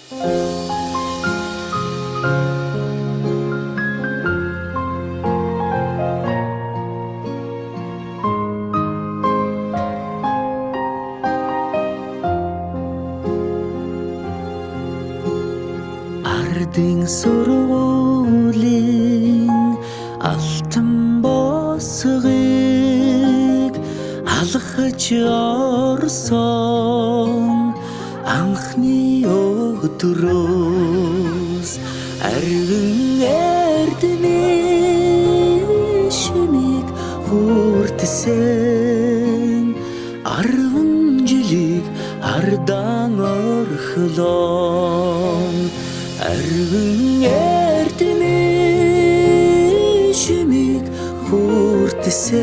Ардын сургуулийн алтан босгыг алхаж орсон анхны өдрөөс арвин эрдмийн шимийг хүртсэн 10 жилийг ардан орхилон арвин эрдмийн шимийг хүртсэн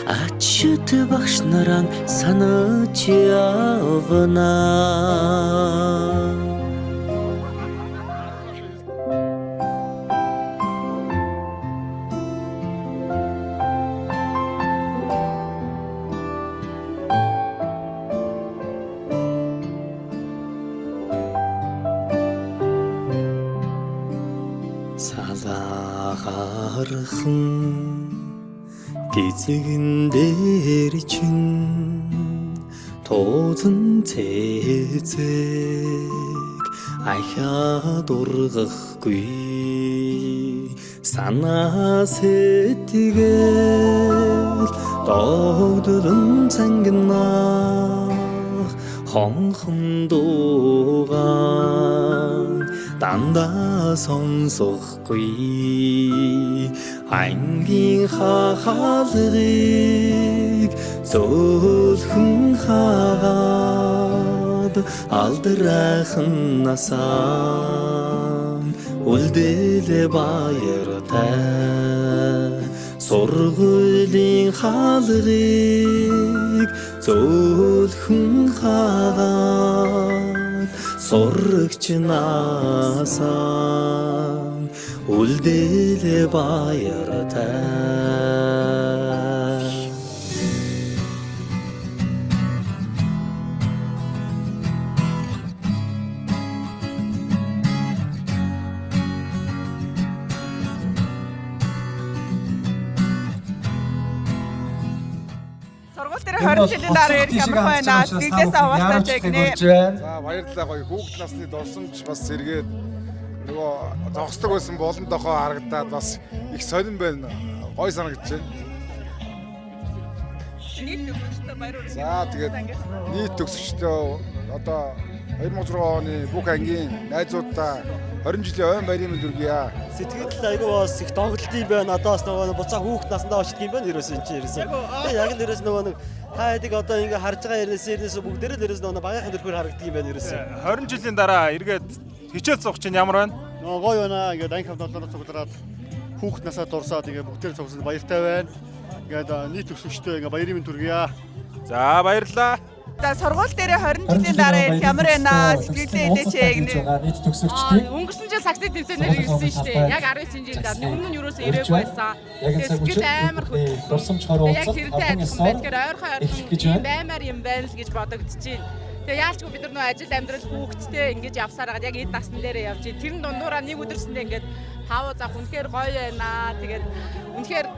ачид багш нараа санаж явна. Салаагархан гизэгэн дээр чинь тууцан цэцэг ахиад ургахгүй санаа сэтгэл догдолон цангинах хонхон дуугаан дандаа сонсохгүй ангийн хаалгыг зөөлхөн хаагаад алдрайхан насаа үлдээлээ баяртай сургуулийн хаалгыг зөөлхөн хаагаад сурагч насаа үлдээлээ баяртай. Сургууль дээр 20 жилийн дараа ирэх ямар байна? Сэтгэлээсээ хаваалцаач гинэ. За баярлалаа, гоё хүүхд насны дурсамж бас сэргээд нөгөө зогсдог байсан болон дохоо харагдаад бас их сонирн байна. Гоё санагдаж байна. Нийт төгсөгчдөө баяр хүргэе. За тэгээд нийт төгсөгчдөө одоо 2006 оны бүх ангийн найзуудаа 20 жилийн ойн баярын мэнд хүргье. Сэтгэл айгүй бас их донголт юм байна. Одоо бас нөгөө буцаа хүүхд насандаа очдөг юм байна. Ерөөсөн энэ чинь ерөөсөн. Тэгээ яг л ерөөс нөгөө нэг та хэдийг одоо ингээ харж байгаа ерөөс бүгдээрээ л ерөөс нөгөө багийнхын төрхөөр харагддаг юм байна ерөөсөн. 20 жилийн дараа эргээд хичээл зуух чинь ямар байна? Нөгөө гоё байна. Ингээд анги хамт олоноор цуглараад хүүхд насаа дурсаад ингээд бүгдээр цугсан баяртай байна. Ингээд нийт төгсөгчдөө ингээд баярын мэнд хүргье. За баярлалаа. За сургууль дээр 20 жилийн дараа ирэх ямар байна? Сэтгэлээ хэлээч гинэ. Нийт төгсөгчдийг Өнгөрсөн жил саксны тэмцээнээр ирсэн шүү дээ. Яг 19 жил дараа. Өмнө нь юусоо ирээгүй байсан. Яг энэ Тэгээд цаг сэтгэл мөчид амар хөдөлсөн. дурсамж хорь Тэгээд яг уулзалт тэрнтэй албан адилхан ёсоор байна. Тэгэхээр ойрхон эхлэх ойрхон гэж юм байна. баймаар юм байна л гэж бодогдчихээн. Тэгээ яалчгүй бид нар нөө ажил амьдрал хүүхдтэй ингэж явсаар хагаад яг эд насн дээрээ явж ийн. Тэрэн дундуураа нэг өдөрсөндөө ингээд пауз авах үнэхээр гоё байна. Тэгээд үнэхээр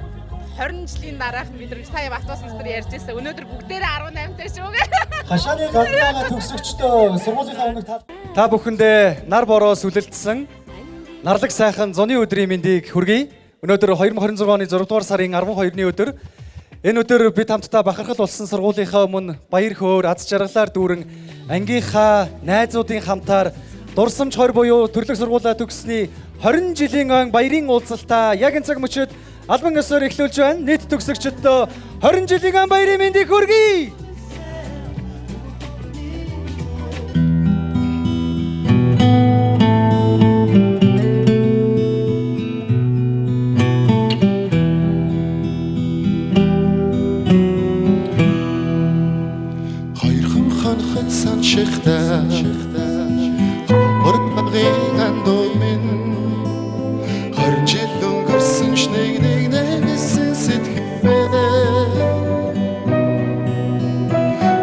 20 жилийн дараах бид нар сая автобус дээр ярьж байсан. Өнөөдөр бүгдээрээ 18 тай шүү гэ. Хашааны гаднаагаа төгсөгчдөө сургуулийнхаа өмнө та бүхэндээ нар бороо сүлэлдсэн нарлаг сайхан зуны өдрийн мэндийг хүргэе. Өнөөдөр 2026 оны 6 дугаар сарын 12-ны өдөр. Энэ өдөр бид хамтдаа бахархал болсон сургуулийнхаа өмнө баяр хөөр, аз жаргалаар дүүрэн ангийнхаа найзуудын хамтаар дурсамж 20 буюу төрлөх сургуулаа төгссөний 20 жилийн ойн баярын уулзалтаа яг энэ цаг мөчид албан ёсоор эхлүүлж байна. Нийт төгсөгчдөө 20 жилийн ойн баярын мэндийг хүргэе. Хоёрхан хонхот саншихтай Урд багын андууд минь 20 жил өнгөрсөн ч нэг нэг нэмсэн сэтгэл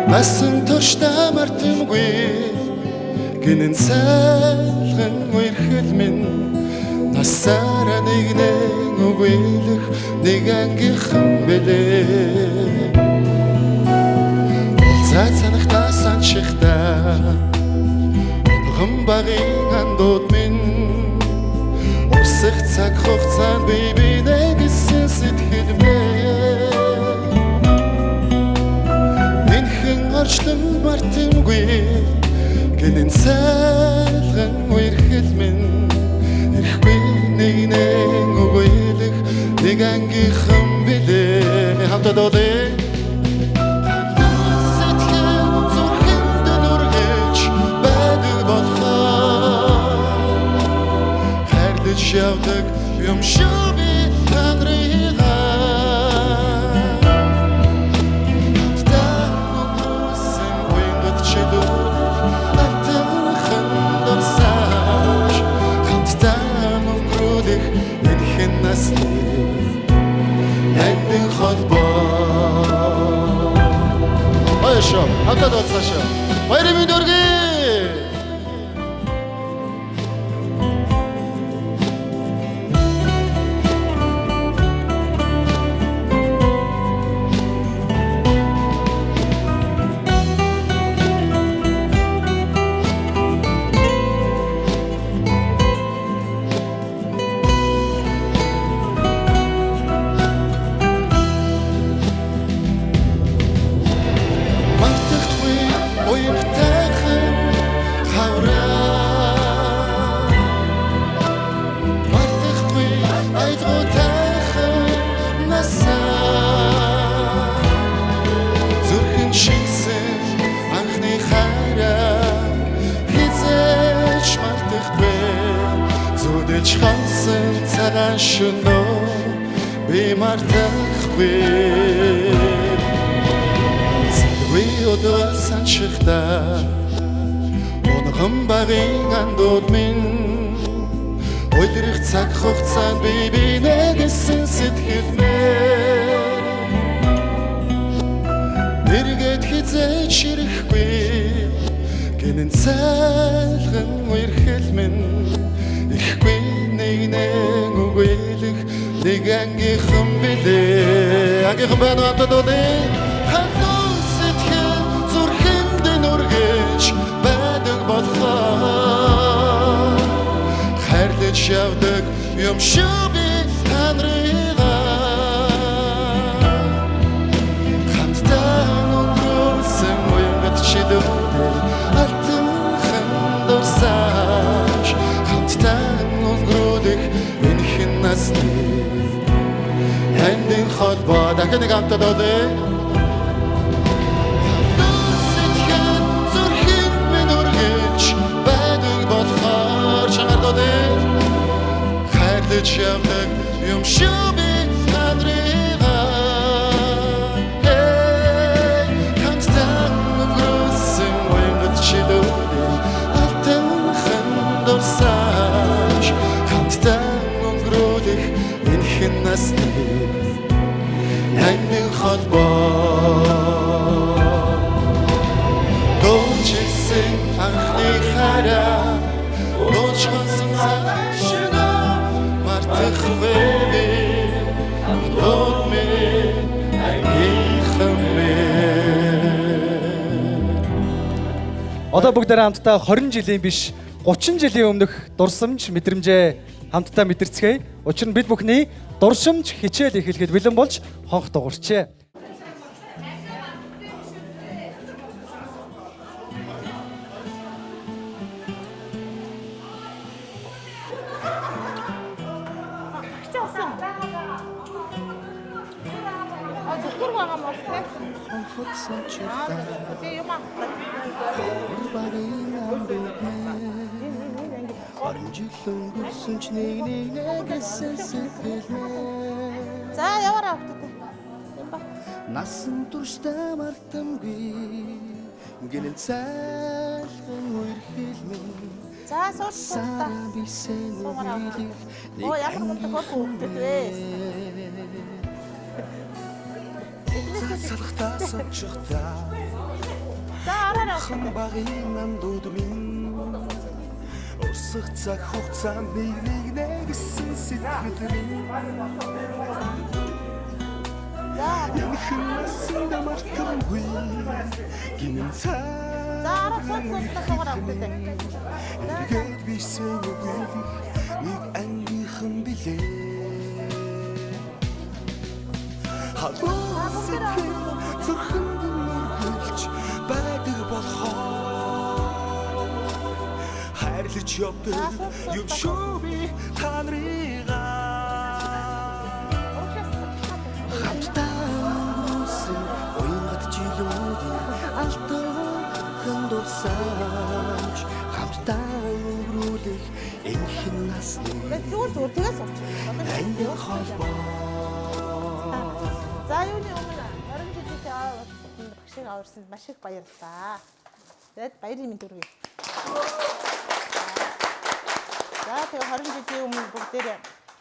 Насан туршдаа мартамгүй Гинэн цайлган үерхэл минь насаараа нэгнэн үгүйлэх нэг ангийнхан бэлээ. Уулзаа цанахтаа санчихтаа унган багын андууд минь урсах цаг хугацаанд би бинэ гэсэн сэтгэл мэн. Нэнхэн орчлон мартамгүй гинэн цайлган үерхэл минь ирэхгүй нэгнэн үгүйлэх нэг ангийнхан билээ. Хамтад дуулъя. Сэтгэл зүрхэнд нүргэж байдаг болохоор хайрлаж явдаг юм шүү би та нарыгаа. Хамтдаа өнгөрсөн уянгат жилүүд алтанхан дурсамж, хамтдаа өнгөрүүлэх энхэн насны амьдын холбоо. Баяшаа, хамтдаа дууцгаашаа. Баярын мэнд хүргэе. Мартахгүй уямтайхан хавраа, мартахгүй айдгуутайхан насаа, зүрхэн шинсэн анхны хайраа хизээж мартахгүй, зүдэж хансан цагаан шөнөө би мартахгүй. Зэдгүй өдөр санчихтаа унган багын андууд минь улирах цаг хугацаанд би бинэ гэсэн сэтгэл мэн. Эргээд хизээж ирэхгүй гинэн цайлган үерхэл минь ирэхгүй нэгнэн үгүйлэх нэг ангийнхан билээ. Ангийнхан байна уу? Хамтад дуулъя. Халуун сэтгэл зүрхэнд нүргэж байдаг болохоор хайрлаж явдаг юм шүү би та нарыгаа. Хамтдаа өнгөрсөн уянгат жилүүдээ алтанхан дурсамж, хамтдаа өнгөрүүлэх энхэн насны амьдын холбоо. Дахин нэг хамтад дуулъя. Сэтгэл зүрхэнд минь үргэлж байдаг болохоор чанар дуулъя. Хайрлаж явдаг юм шүү би та нарыгаа. Hey, хамтдаа өнгөрсөн уянгат жилүүдээ алтанхан дурсамж, хамтдаа өнгөрүүлэх энхэн насны амьдын холбоо. Дууч ирсэн анхны хайраа дууч хонсон цагаан шөнөө мартахгүй би андууд минь ангийнхан минь. Одоо бүгдээрээ хамтдаа 20 жилийн биш 30 жилийн өмнөх дурсамж мэдрэмжээ хамтдаа мэдэрцгээе. Учир нь бид бүхний дурсамж хичээл эхлэхэд бэлэн болж хонх дуурчээ. Зөвхөн байгаа юм уу? Хонхот санчиртаа Тэгээ юм аа. багын андууд минь 20 жил өнгөрсөн ч нэг нэг нэгсэн сэтгэл минь За яваараа хүүхдүүдээ. Юм ба. насан туршдаа мартамгүй гинэн цайлган үерхэл минь За сууж сууж та. насаараа бисэн Суугаараа. үгүйлэх нэг Оо ямар мундаг хөөрхөн хүүхдүүд вэ? Салхтаа санчихтаа За араараа. хан багын андууд минь Дуусах цаг хугацаанд нэг нэг нэгсэн сэтгэл минь Янхан насанд мартамгүй гинэн За цаг арга сууд суудлаа суугаар авдаг. Эргээд бисэн үгэлэх нэг ангийнхан билээ. Халуун сэтгэл зүрхэнд нүргэлж байдаг болохоор хайрлаж явдаг юм шүү би та нарыгаа. Хамтдаа өнгөрсөн уянгат жилүүдийн алтан дурсамж хамтдаа өнгөрүүлэх энхэн насны Зүгээр зүгээр тэгээс сууч. ангин холбоо. За юуны өмнө 20 жилийнхээ уулзалтанд багшийг аварсанд маш их баярлалаа. Тэгээд баярын мэнд хүргэе. За тэгээ 20 жилийн өмнө бүгдээрээ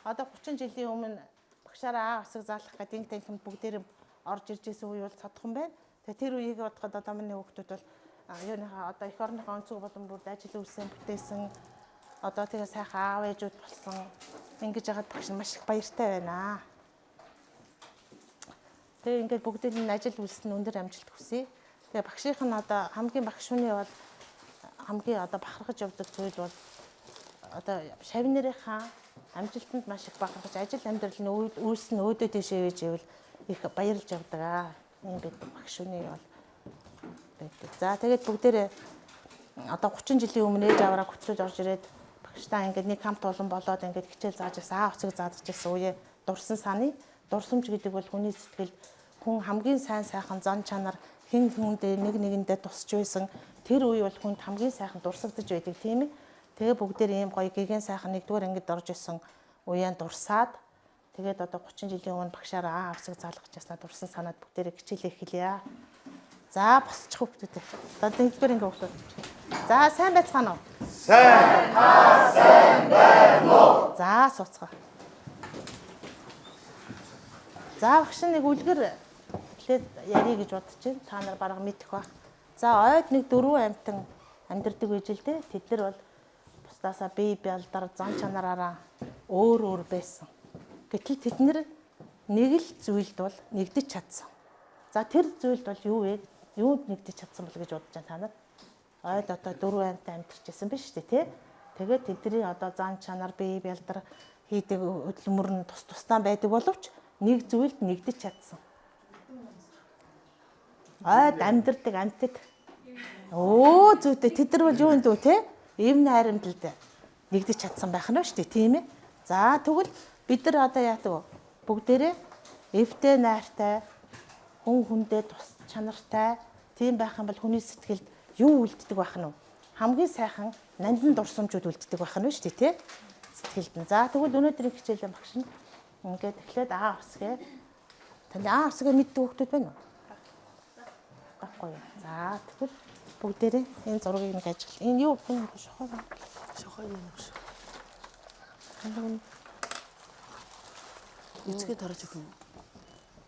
одоо 30 жилийн өмнө багшаараа аа усыг заалах гэдэг инг танхимд бүгдээрээ орж ирж исэн үе бол цодхон байна. Тэгээ тэр үеийг бодоход одоо миний хүүхдүүд бол юуныхаа одоо эх орныхоо өнцөг болон бүрд ажил үйлсэн бүтээсэн одоо тэгээ сайхан аав ээжүүд болсон. Ингэж яагаад багш нь маш их баяртай байна. Тэгээ ингээд бүгдийг нь ажил үйлс нь өндөр амжилт хүсье. Тэгээ багшийнх нь одоо хамгийн багш хүний бол хамгийн одоо бахархаж явдаг зүйл бол одоо шавь нарынхаа амжилтанд маш их бахархаж ажил амьдрал нь үйлс нь өөдөө тийшээ вэж ивэл их баярлж явдаг аа. Ийм бид багш хүний бол байдаг. За тэгээд бүгдээрээ одоо 30 жилийн өмнө ээж аваараа хөтлөж орж ирээд багштаа ингээд нэг хамт олон болоод ингээд хичээл зааж байсан, аа уцыг зааж байсан үе дурсан саны дурсамж гэдэг бол хүний сэтгэлд хүн хамгийн сайн сайхан зан чанар хэн хүндээ нэг нэгэндээ тусч байсан тэр үе бол хүнд хамгийн сайхан дурсагдаж байдаг тийм ээ. Тэгээ бүгдээр ийм гоё гэгэн сайхан нэгдүгээр ангид орж исэн үеэн дурсаад тэгээд одоо 30 жилийн өмнө багшаараа аа уцыг заалгаж яснаа дурсан санаад бүгдээрээ хичээлээ эхэлье. За босчих хүүхдүүдээ. Одоо нэгдүгээр анги хүүхдүүд. За сайн байцгаана уу? Сайн. Та сайн байна уу? За сууцгаа. За багш нэг үлгэр эхлээд ярий гэж бодож байна. Та нар бараг мэдэх бах. За ойд нэг дөрвөн амьтан амьдардаг байж л дээ. Тэд нар бол бусдаасаа бие бялдар зан чанараараа өөр өөр байсан. Гэтэл тэд нар нэг л зүйлд бол нэгдэж чадсан. За тэр зүйлд бол юу вэ? Юунд нэгдэж чадсан бол гэж бодож байна та нар? Ойд одоо дөрвөн амьтан амьдарч байсан биш үү те? Тэгээд тэдний одоо зан чанар бие бялдар хийдэг хөдөлмөр нь тус тусдаа байдаг боловч нэг зүйлд нэгдэж чадсан. Ойд амьдардаг амьтад. Өө зүйтэй тэд нар бол юунд үү те? Эв найрамдалд нэгдэж чадсан байх нь шүү дээ тийм ээ. За тэгвэл бид нар одоо яадаг вэ? Бүгдээрээ эвтэй найртай хүн хүндээ тус чанартай тийм байх юм бол хүний сэтгэлд юу үлддэг байх нь вэ? Хамгийн сайхан нандин дурсамжууд үлддэг байх нь шүү дээ тий? Сэтгэлд нь. За тэгвэл өнөөдрийн хичээлийн багш нь ингээд эхлээд Аа усгээ. Танд Аа усгээ мэддэг хүүхдүүд байна уу? Байхгүй юу. За тэгвэл бүгдээрээ энэ зургийг нэг ажигла. Энэ юу энэ шохоо байна. Шохоо юм шиг. Үзгээ тарааж өгөх юм.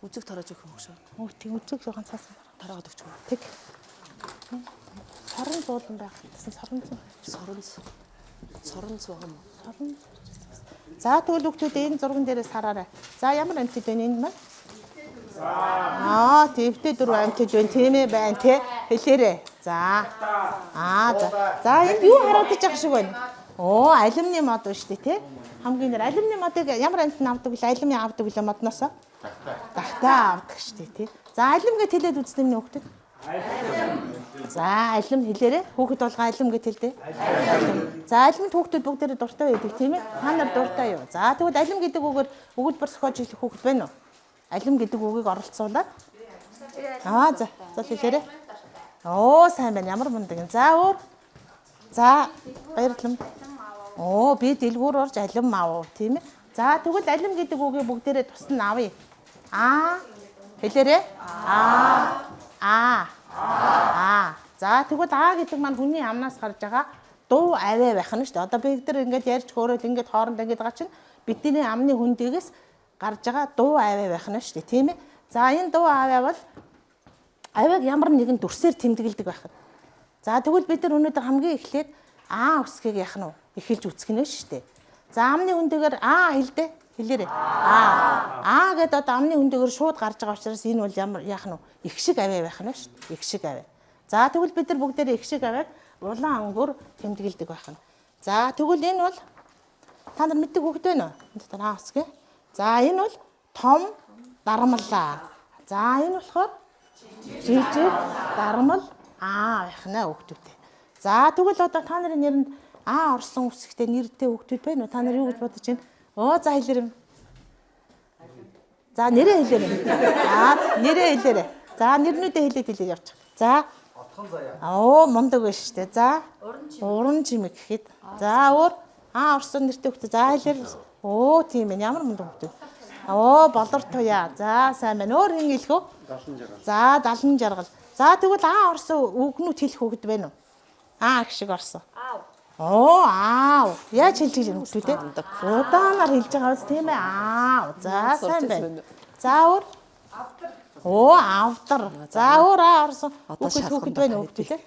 Үзэг тарааж өгөх юм шиг. Үгүй тийм үзэг жоохон цаасан. Тараагаад өгч үү. Тэг. Сорон зуулан байх гэсэн сорон зуул. Соронц. Соронц байгаа юм уу? Сорон. За тэгвэл хүүхдүүд энэ зурган дээрээс хараарай. За ямар амьтад байна энэ маань? Аа, тэвтэй дөрвөн амьтад байна. Тийм ээ байна те. Хэлээрэй. За. Аа, за. За энд юу харагдаж байгаа шиг байна? Оо, алюминий мод байна шүү дээ, те. Хамгийн нэр алюминий модыг ямар амьтад нь авдаг вэ? Алюминий авдаг вэ модноосоо? Тагтаа авдаг шүү дээ, те. За, алюм гэж хэлээд үзсэн юм хүүхдүүд. За, алим хэлээрэй. Хүүхэд болгон алим гэж хэлдэ. Алим. За, алимд хүүхдүүд бүгдээрээ дуртай байдаг тийм ээ. Та нар дуртай юу? За, тэгвэл алим гэдэг үгээр өгүүлбэр зохиож хэлэх хүүхэд байна уу? Алим гэдэг үгийг оролцуулаад. Аа, за. За хэлээрэй. Оо, сайн байна. Ямар мундаг юм. За, өөр. За, баярлалаа. Оо, би дэлгүүр орж алим авав, тийм ээ. За, тэгвэл алим гэдэг үгийг бүгдээрээ тусна авъя. Аа, хэлээрэй. Аа. Аа. Аа. За тэгвэл аа гэдэг маань хүний амнаас гарч байгаа дуу аваа байх нь шүү дээ. Одоо бид нар ингээд ярьж хөөрөөл ингээд хооронд ингээд байгаа чинь бидний амны хөндийгээс гарч байгаа дуу аваа байх нь шүү дээ, тийм ээ. За энэ дуу аваа бол авааг ямар нэгэн дүрсээр тэмдэглэдэг байх нь. За тэгвэл бид нар өнөөдөр хамгийн эхлээд аа үсгийг яах нь вэ? эхэлж үзэх нь шүү дээ. За амны хүндэгээр аа хэлдэ. Хэлээрэй. Аа. Аа гэдээ одоо амны хүндэгээр шууд гарч байгаа учраас энэ бол ямар яах нь вэ? Их шиг авиа байх нь шүү дээ. Их шиг авиа. За тэгвэл бид нар бүгдээрээ их шиг авиаг улаан өнгөөр тэмдэглэдэг байх нь. За тэгвэл энэ бол та нар мэддэг хүүхэд байна уу? Энэ дотор аа үсгэ. За энэ бол том дармалаа. За энэ болохоор жижиг дармал аа байх нэ хүүхдүүдээ. За тэгвэл одоо та нарын нэрэнд аа орсон үсгтэй нэртэй хүүхдүүд байна уу? Та нар юу гэж бодож байна? Оо за хэлээрэй. За нэрээ хэлээрэй. За нэрээ хэлээрэй. За нэрнүүдээ хэлээд хэлээд явчих. За Отхон заяа. Оо мундаг байж штэ. За уран чимэг гэхэд. За өөр аа орсон нэртэй хүүхдээ. За хэлээр. Оо тийм ээ. Ямар мундаг хүүхдээ. Оо болор туяа. За сайн байна. Өөр хэн хэлэх вэ? 70 жаргал. За 70 жаргал. За тэгвэл аа орсон үгнүүд хэлэх хүүхэд байна уу? Аа гэх шиг орсон. Аав. Оо аав. Яаж хэлж байгаа юм хүүхдүүд ээ? Удаанаар хэлж байгаа биз тийм ээ. Аав. За сайн байна. За өөр. Оо авдар. За өөр аа орсон. Одоо Хүүхэд хүүхэд шалган байна уу хүүхдүүд ээ?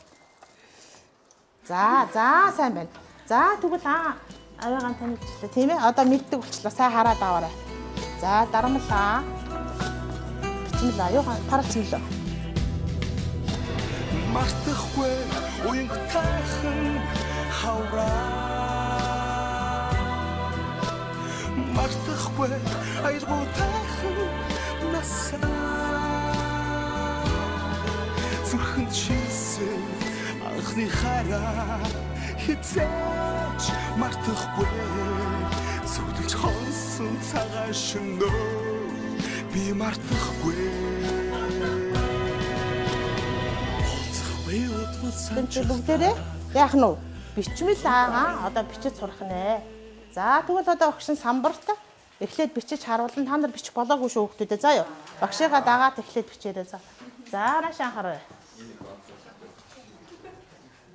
За за сайн байна. За тэгвэл аа аваагаан танилцлаа тийм ээ. Одоо мэддэг болчлаа. Сайн хараад аваарай. За дармалаа. Бичмэл аа юу таралцмэл. Мартахгүй уянг тайхан хавраа Мартахгүй аялгау тайхан насаа Зүрхэнд шилсэн анхны хайраа хизээч мартахгүй Зүудэлж хонсон цагаан шөнөө би мартахгүй Энд бүгдээрээ яах нь вэ? Бичмэл аагаа одоо бичиж сурах нэ. За тэгвэл одоо багш нь самбарт эхлээд бичиж харуулна. Та нар бичих болоогүй шүү хүүхдүүдээ. За юу. Багшигаа дагаад эхлээд бичээрэй за. За нааш анхаарай.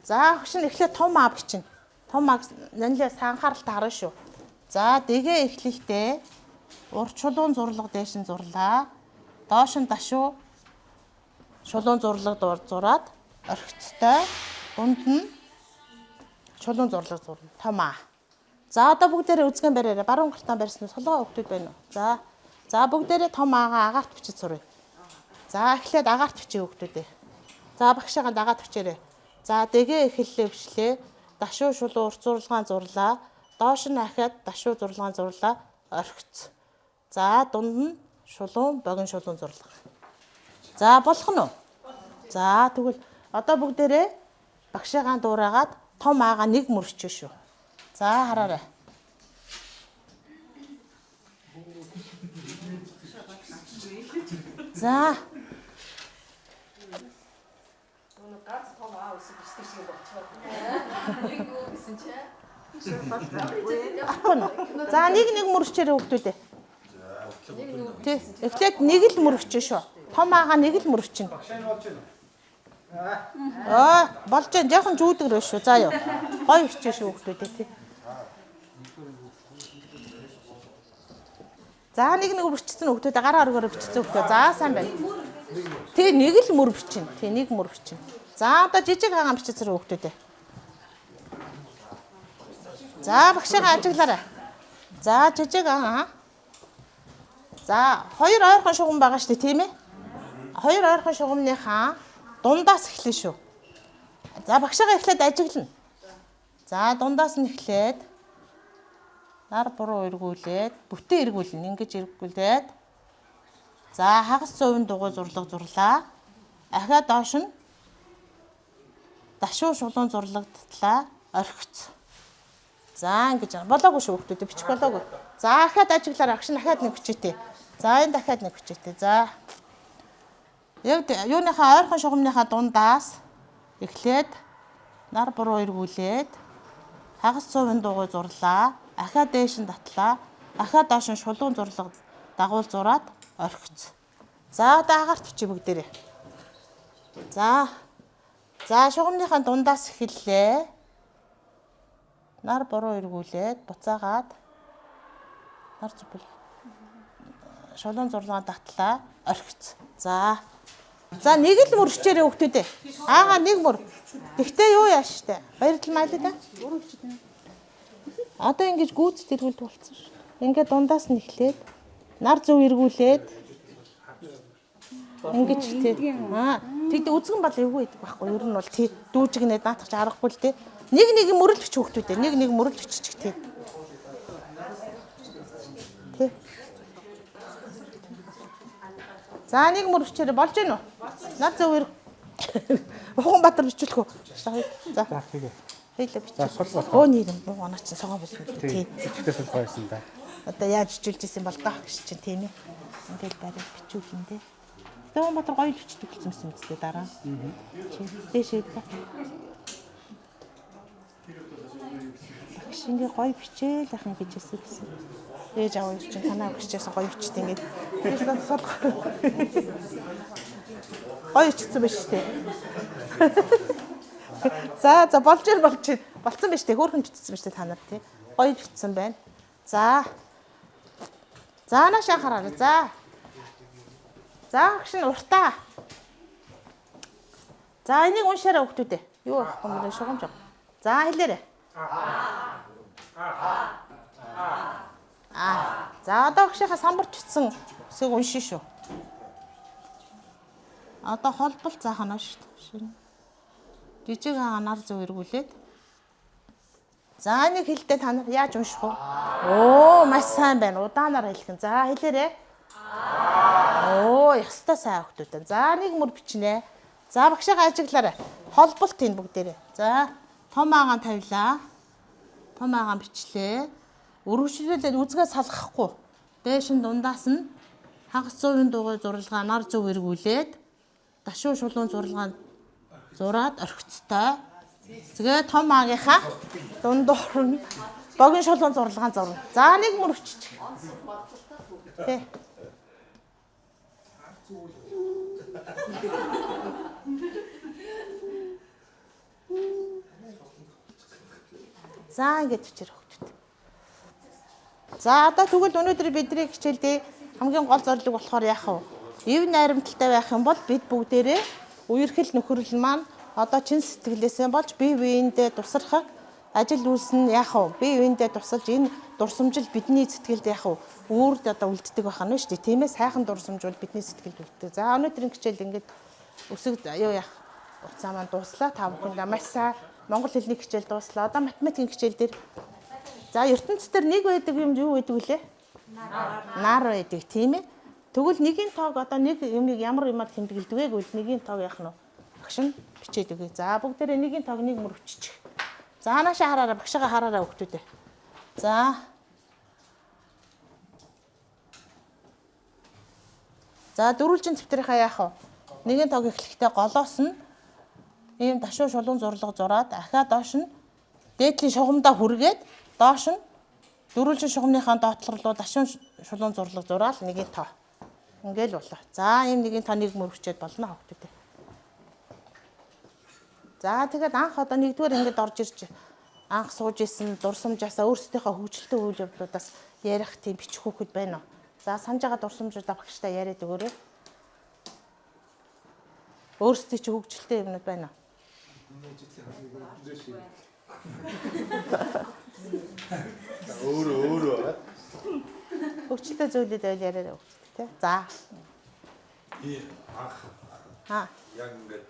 За багш нь эхлээд том а бичнэ. Том а нанилаа анхааралтай харна шүү. За дэгээ эхлэхдээ урд чулуун зурлага дээш нь зурлаа. Доош нь дашуу шулуун зурлага зураад орхицтой дунд нь шулуун зурлага зурна. Том аа. За одоо бүгдээрээ үзгэн бариарай. Баруун гартаа барьсан уу? Солгоо хүүхдүүд байна уу? За. За бүгдээрээ том аагаа агаарт бичиж суръя. За эхлээд агаарт бичээ хүүхдүүдээ. За багшаагаа дагаад бичээрэй. За дэгээ эхэллээ бичлээ. Дашуу шулуун урт зурлагаан зурлаа. Доош нь ахиад дашуу зурлагаан зурлаа. Орхиц. За дунд нь шулуун богино шулуун зурлага. За болох нь уу? За тэгвэл одоо бүгдээрээ багшаагаан дуурайгаад том аагаа нэг мөрчөө шүү. За хараарай. За Ганц том аа үсэг бичдэг шиг болчихоо. Нэг үү гэсэн чинь. Ахгүй нь. За нэг нэг мөрчээрээ хүүхдүүдээ. Тий. Эхлээд нэг л мөрчөө шүү. Том аагаа нэг л мөрчнө. Аа, болж байна. Жаахан зүүдгэр шүү. За юу. Гоё бичээ шүү хүүхдүүдээ тий. За нэг нэг бичсэн хүүхдүүдээ гараа өргөөрөө бичсэн хүүхдөө. За сайн байна. Тий, нэг л мөр бичнэ. Тий, нэг мөр бичнэ. За одоо жижиг хагаан бичсэн хүүхдүүдээ. За багшаагаа ажиглаарай. За жижиг аа. За хоёр ойрхон шугам байгаа шүү дээ, тийм ээ? Хоёр ойрхон шугамныхаа дундаас эхлэн шүү. За багшаагаа эхлээд ажиглана. За дундаас нь эхлээд нар буруу эргүүлээд бүтэн эргүүлнэ. Ингэж эргүүлээд за хагас зуун дугуй зурлага зурлаа. Ахиад доош нь дашуу шулуун зурлага татлаа. Орхиц. За ингэж болоогүй шүү хүүхдүүд бичих болоогүй. За ахиад ажиглаарай. Агш нь ахиад нэг бичээтэй. За энэ дахиад нэг бичээтэй. За Яг юуныхаа ойрхон шугамныхаа дундаас эхлээд нар буруу эргүүлээд хагас цувын дугуй зурлаа. Ахиад дээш нь татлаа. Ахиад доош нь шулуун зурлага дагуул зураад орхиц. За одоо агаарт бичээ бүгдээрээ. За. За шугамныхаа дундаас эхэллээ. Нар буруу эргүүлээд буцаагаад нар зүбэл шулуун зурлагаа татлаа. Орхиц. За. За нэг л мөрчээрээ хүүхдүүдээ. Аагаа нэг мөр. Тэгтээ юу яаш штэ. Баярлал майлаа. Одоо ингэж гүйцэд эргүүлдэг болсон шүү. Ингээд дундаас нь эхлээд нар зөв эргүүлээд ингэж тий. Аа тэгдэ үзгэн бол эвгүй байдаг байхгүй юу? Ер нь бол тий дүүжигнээд наатах ч аргагүй л тий. Нэг нэг мөрөл бич хүүхдүүд ээ. Нэг нэг мөрөл биччих тий. Тий. За нэг мөр бичээрэй болж гэнэ үү? Нар зөв эр Ухаанбаатар бичүүлэх үү? За. За тэгээ. Хийлээ бичээ. За сул болох. Өө нэр юм муу оноо чинь согоо болсон юм тий. Бичгтээ сул байсан да. Одоо яаж бичүүлж исэн бол доо гэж чинь тийм ээ. Ингээл барай бичүүлэн дээ. Тэгээ Ухаанбаатар гоё л бичдэг болсон юм үстэй дараа. Чи дээшээ да. Багш ингээ гоё бичээл ахын гэж хэлсэн гэсэн. Ээж аваа чинь танаа өгчээсэн гоё бичдэг ингээд. Тэгээс сул гоё бичсэн байж тээ. За за болж ир болж ир. Болцсон байж тээ. Хөөрхөн бичсэн байж тээ та нар тий. Гоё бичсэн байна. За. За нааш анхаараа. За. За багш нь уртаа. За энийг уншаарай хүүхдүүдээ. Юу байхгүй юм бэ шугамж. За хэлээрэй. Аа. За одоо багшийнхаа самбарч бичсэн үсгийг уншия шүү. Одоо холболт заах нь шүү дээ. Жижиг агаар зөв эргүүлээд. За нэг хэлдэ та нар яаж унших вэ? Оо, маш сайн байна. Удаанаар хэлэх нь. За хэлээрэй. Оо, ёстой сайн хүүхдүүд. За нэг мөр бичнэ. За багшаагаа ажиглаарай. Холболт энэ бүгдээрээ. За том аагаан тавилаа. Том аагаан бичлээ. Өргөжлүүлээд үзгээ салгахгүй. Дээш нь дундаас нь хагас зуурын дугуй зурлага нар зөв эргүүлээд дашуу шулуун зурлага зураад орхицтой. Тэгээ том аагийнхаа дундуур нь богино шулуун зурлага зурна. За нэг мөр өччих. Тэ. За ингэж бичээр хөгждөг. За одоо тэгвэл өнөөдөр бидний хичээлдээ хамгийн гол зорилго болохоор яах вэ? Ив найрамдалтай байх юм бол бид бүгдээрээ үерхэл нөхөрлөл маань одоо чин сэтгэлээсээ болж бие биендээ тусархаг ажил үйлс нь яах вэ? Бие биендээ тусалж энэ дурсамжил бидний сэтгэлд яах вэ? Үүрд одоо үлддэг байх нь шүү дээ. Тийм ээ, сайхан дурсамж бол бидний сэтгэлд үлддэг. За өнөөдрийн хичээл ингээд өсөг юу яах хугацаа маань дууслаа. Та бүхэндээ маш сайн монгол хэлний хичээл дууслаа. Одоо математикийн хичээл дээр за ертөнцийн нэг байдаг юм юу байдаг вүлээ? Нар байдаг тийм ээ. Тэгвэл нэгийн тоог одоо нэг юмыг ямар юмар тэмдэглэдэг вэ гэвэл нэгийн тоог яах нь вэ? Багш нь бичээд өгье. За бүгдээрээ нэгийн тоог нэг мөр өччих. За наашаа хараарай, багшаага хараарай хүүхдүүдээ. За. За дөрвөлжин дэвтрийнхаа яах вэ? Нэгийн тоог эхлэхдээ голоос нь ийм дашуу шулуун зурлага зураад ахиа доош нь дээдлийн шугамдаа хүргээд доош нь дөрвөлжин шугамныхаа доотлол руу дашуун шулуун зурлага зураал нэгийн тоо. Ингээл болоо. За ийм нэгийн тоо нэг мөрөгчөөд болно хүүхдүүдээ. За тэгээд анх одоо нэгдүгээр ангид орж ирж анх сууж исэн дурсамжаасаа өөрсдийнхөө хөгжилтэй үйл явдлуудаас ярих тийм бичих хүүхэд байна уу? За санаж байгаа дурсамжуудаа багштай яриад өгөөрэй. Өөрсдийн чи хөгжилтэй юмнууд байна уу? Өөрөө өөрөө. Хөгжилтэй зүйлүүд байл яриарай хүүхдүүд тий. За. Би анх Аа. яг ингээд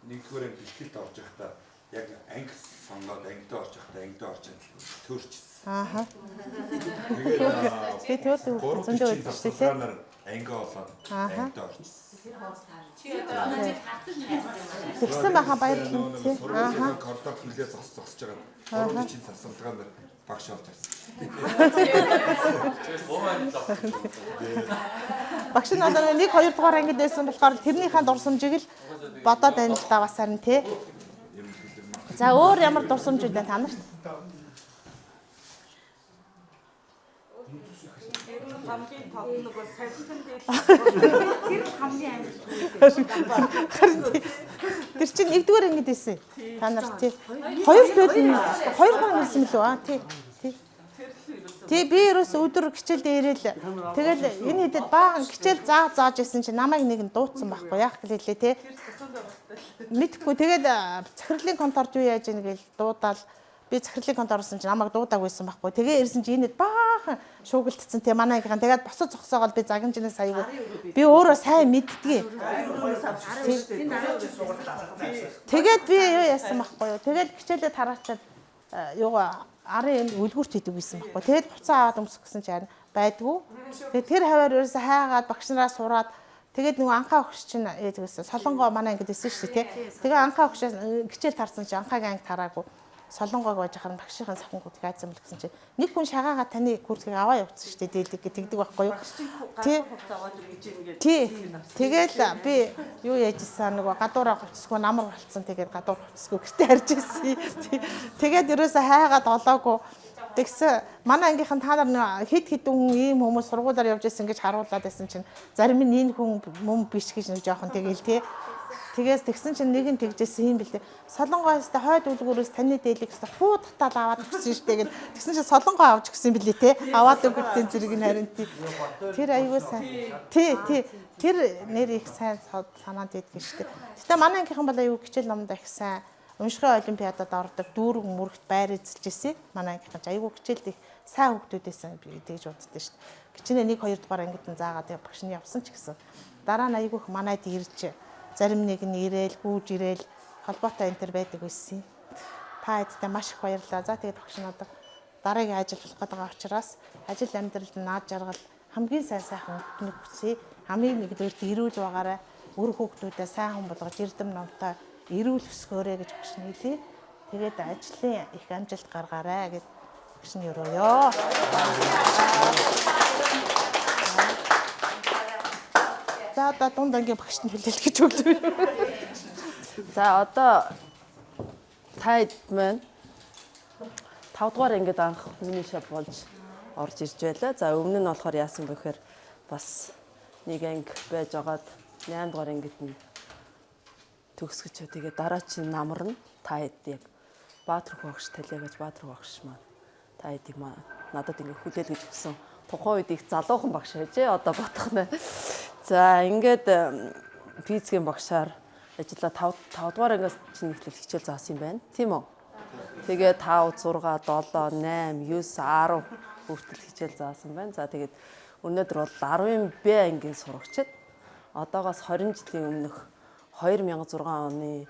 нэгдүгээр анги бэлтгэлд орж байхдаа яг анги сонгоод ангидаа орж байхдаа ангидаа орж төрчихсөн. Ааха. Тэгээд Би төрдөг зөндөө байдаг шүү дээ тий. Анги олоод Ааха. ангидаа орчихсон. Тэгсэн байхаа баярлалаа тий. Сургуулийн Ааха. коридор хүлээ зогсож байгаа. Гурван чин завсарлагаар багш олж авсан. Багш нь одоо 1 2 дугаар ангид байсан болохоор тэрнийхээ дурсамжийг л бодоод байна л да бас харин тий. За өөр ямар дурсамж үү та нарт? Хамгийн топ нөгөө савхин дээр тэр хамгийн амар. Харин тий. Тэр чинь нэгдүгээр ангид байсан. Та нар тий. Хоёр дээд хоёр гар ангид байсан мөлөө аа тий. Тий. Тий би ерөөс өдөр хичээлдээ ирээл тэгэл энэ хэдэд баахан хичээл заа зааж исэн чинь намайг нэг нь дуудсан байхгүй яах гэлээ тий. Мэдхгүй тэгэл захирлын конторт юу яаж ийн гээл дуудаал Би захирлын контороос чинь намайг дуудааг байсан байхгүй. Тэгээ ирсэн чинь энэд баахан шуугилдсан те манай ангийнхан. Тэгээд босоо зогсоогоол би загинжнаас аягүй. Би өөрөө сайн мэддгийг. Тэгээд би юу яасан байхгүй юу? Тэгээд хичээлээ тараачаад юугаа арын энэ үлгүүрт хийдэг байсан байхгүй. Тэгээд буцаа аваад өмсөх гэсэн чинь байдгүй. Тэгээд тэр хаваар ерөөсө хайгаад багш нараа сураад тэгээд нөгөө анхаа өгч чинь тэгсэн. Солонгоо манай ангид исэн шүү дээ, тий. Тэгээ анхаа өгч хичээл тарсан чинь анхаагийн анги тараагүй. Солонгоог байж харан багшийн савхангууд айцсан бэл гэсэн чинь нэг хүн шагаагаа таны курсыг аваа явуулсан шүү дээ дээлэг гэж тэгдэг байхгүй юу? Тий. Тий. Тэгэл би юу яаж исэн нөгөө гадуураа хувцсгүй намар болцсон тэгээд гадуур хувцсгүй гэртээ харж исэн. Тэгээд ерөөсө хайгаад олоогүй. Тэгсэн манай ангийнхан та нар хэд хэдэн хүн ийм хүмүүс сургуулиар явж исэн гэж харуулад байсан чинь зарим нь энэ хүн мөн биш гэж нэг жоохон тэгэл тий. Тэгээс тэгсэн чинь нэг нь тэгжсэн юм бэлээ. Солонгоос та хойд үлгүүрээс таны дээлийг гэсэн хуудтал аваад өгсөн штэ гэд. Тэгсэн чинь солонгоо авч өгсөн бэлээ те. Аваад өгөлтийн зэрэг нь харин тий. Тэр аюул сайн. Тий, тий. Тэр нэр их сайн санаанд идэх штэ. Гэтэ манай ангийнхан бол аюул хичээл номонд их сайн уншихын олимпиадад ордог, дүүрэг мөрөгт байр эзэлж исэн. Манай ангийнхан ч аюул хичээлд их сайн хүүхдүүд байсан би тэгж боддоо штэ. Гिचнэ 1 2 дугаар ангид нь заагаад багш нь явсан ч гэсэн. Дараа нь аюул их манайд ирж зарим нэг нь ирээл, гүүж ирээл холбоотой энэ төр байдаг байсан. Та хэдтэй маш их баярлалаа. За тэгээд багш нь одоо дараагийн ажил болох гэдэг байгаа учраас ажил амьдралд наад жаргал хамгийн сайн сайхан өнгөтнийг хүсье. Хамгийн нэгдүгээрт эрүүл байгаарай. Үр хүүхдүүдэд сайн хүн болгож эрдэм номтой эрүүл өсгөөрэй гэж багш нь хэлье. Тэгээд ажлын их амжилт гаргаарай гэж багш нь өрөөё. За одоо дунд ангийн багшд нь хүлээлт гэж өглөө. За одоо та хэд маань 5 дугаар ангид анх миний шав болж орж ирж байлаа. За өмнө нь болохоор яасан бэ гэхээр бас нэг анги байж байгаад 8 дугаар ангид нь төгсгөж тэгээ дараа чинь намар нь та хэд яг Баатар багш талиа гэж Баатар багш маань та хэдийг надад ингэ хүлээлгэж өгсөн. Тухайн үед их залуухан багш байжээ. Одоо бодох нэ. За ингээд физикийн багшаар ажиллаа 5 дугаар ангиас чинь эхлэл хичээл заасан юм байна. Тийм үү? Тэгээ 5, 6, 7, 8, 9, 10 хүртэл хичээл заасан байна. За тэгээд өнөөдөр бол 10-ын Б ангийн сурагчид одоогоос 20 жилийн өмнөх 2006 оны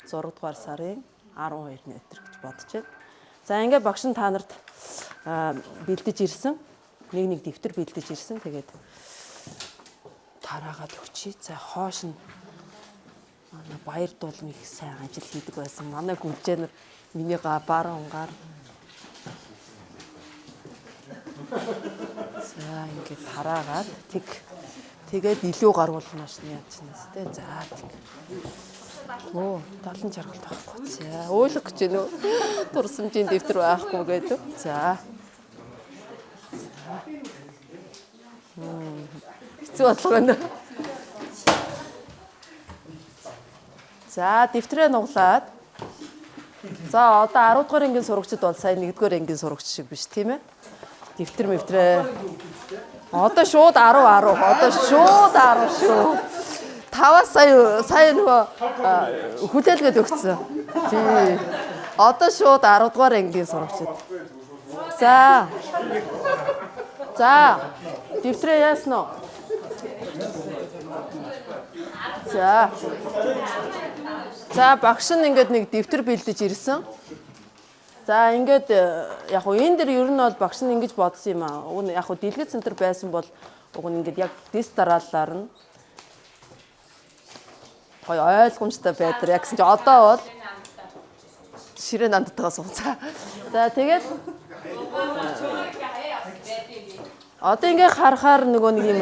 6 дугаар сарын 12-ны өдөр гэж бодож байна. За ингээд багш нь та нарт бэлдэж ирсэн. Нэг дэвтэр бэлдэж ирсэн. Тэгээд тараагаад өгчий. За хоош нь манай баяр дуулам их сайн ажил хийдэг байсан. Манай гүлжээнэр миний баруун гар. За ингээд тараагаад тэг тэгээд илүү гарвал маш яачнаас те. За тэг. Оо, далан жаргалт байхгүй. За уйлах гэж байна уу? Дурсамжийн дэвтэр байхгүй гэдэг. За. Хэцүү бодлого байна. За, дэвтрээ нуглаад. За, одоо 10 дугаар ангийн сурагчид бол сая 1 дугаар ангийн сурагч шиг биш тийм ээ? Дэвтэр мэвтрээ. Одоо шууд 10 10. Одоо шууд 10 шүү. 5-аас сая нөгөө хүлээлгээд өгсөн. Тий. Одоо шууд 10 дугаар ангийн сурагчид. За. За. Дэвтрээ яасан уу? За. За багш нь ингээд нэг дэвтэр бэлдэж ирсэн. За ингээд яг уу энэ дэр ер нь бол багш нь ингэж бодсон юм аа. Уг нь яг уу дэлгэц центр байсан бол уг нь ингээд яг дэс дараалалаар нь гоё ойлгомжтой байдаг. Яг гэсэн чи одоо бол ширээ нандтайгаа сууцаа. За тэгээд одоо ингээд харахаар нөгөө нэг юм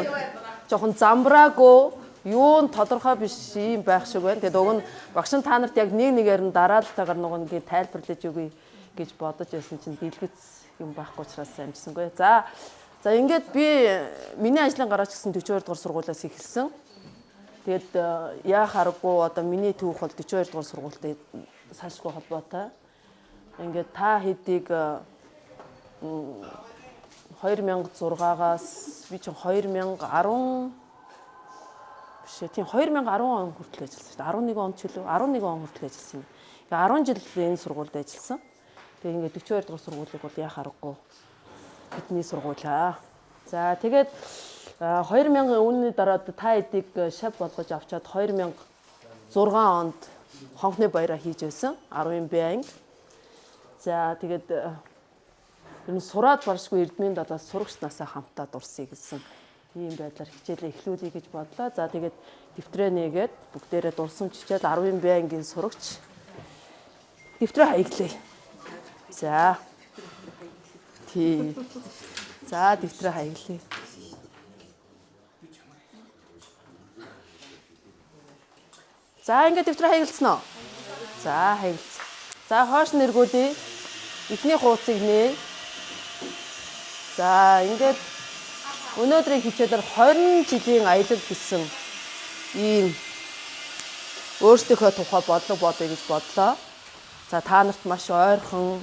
жоохон замбраагүй юу нь тодорхой биш юм байх шиг байна. Тэгээд уг нь багш нь та нарт яг нэг нэгээр нь дараалтайгаар нөгөө нэг тайлбарлаж өгье гэж бодож байсан чинь дэлгэц юм байхгүй учраас амжсангүй. За ингээд би миний ажлын гараач гэсэн 42 дугаар сургуулиас эхэлсэн. Тэгээд яах аргагүй одоо миний түүх бол 42 дугаар сургуультай салшгүй холбоотой. Ингээд та хэдийг 2006-аас би чинь 2010 биш ээ тийм 2010 он хүртэл ажилласан шүү дээ. 11 он ч үлээ 11 он хүртэл ажилласан юм. Ингээ 10 жил энэ сургуульд ажилласан. Тэгээ ингээд 42 дугаар сургуулийг бол яах аргагүй бидний сургуулаа. За тэгээд 2000 үүний дараа та эдийг шав болгож авчаад 2006 онд хонхны баяраа хийж байсан. 10 Б анги. За тэгээд ер нь сураад баршгүй эрдмийн далаас сурагч насаа хамтаа дурсъя гэсэн ийм байдлаар хичээлээ эхлүүлэе гэж бодлоо. За тэгээд дэвтрээ нээгээд бүгдээрээ дурсамж хичээл 10 Б ангийн сурагч дэвтрээ хаяглаа. За. Тий. За дэвтрээ хаяглаа. За ингээд дэвтрээ хаягласан уу? За хаягласан. За хоош нэргүүлье. Эхний хуудсыг нээ. За ингээд өнөөдрийн хичээлээр 20 жилийн аялал гэсэн ийм өөрсдийнхөө тухай бодлого бодъё гэж бодлоо. За та нарт маш ойрхон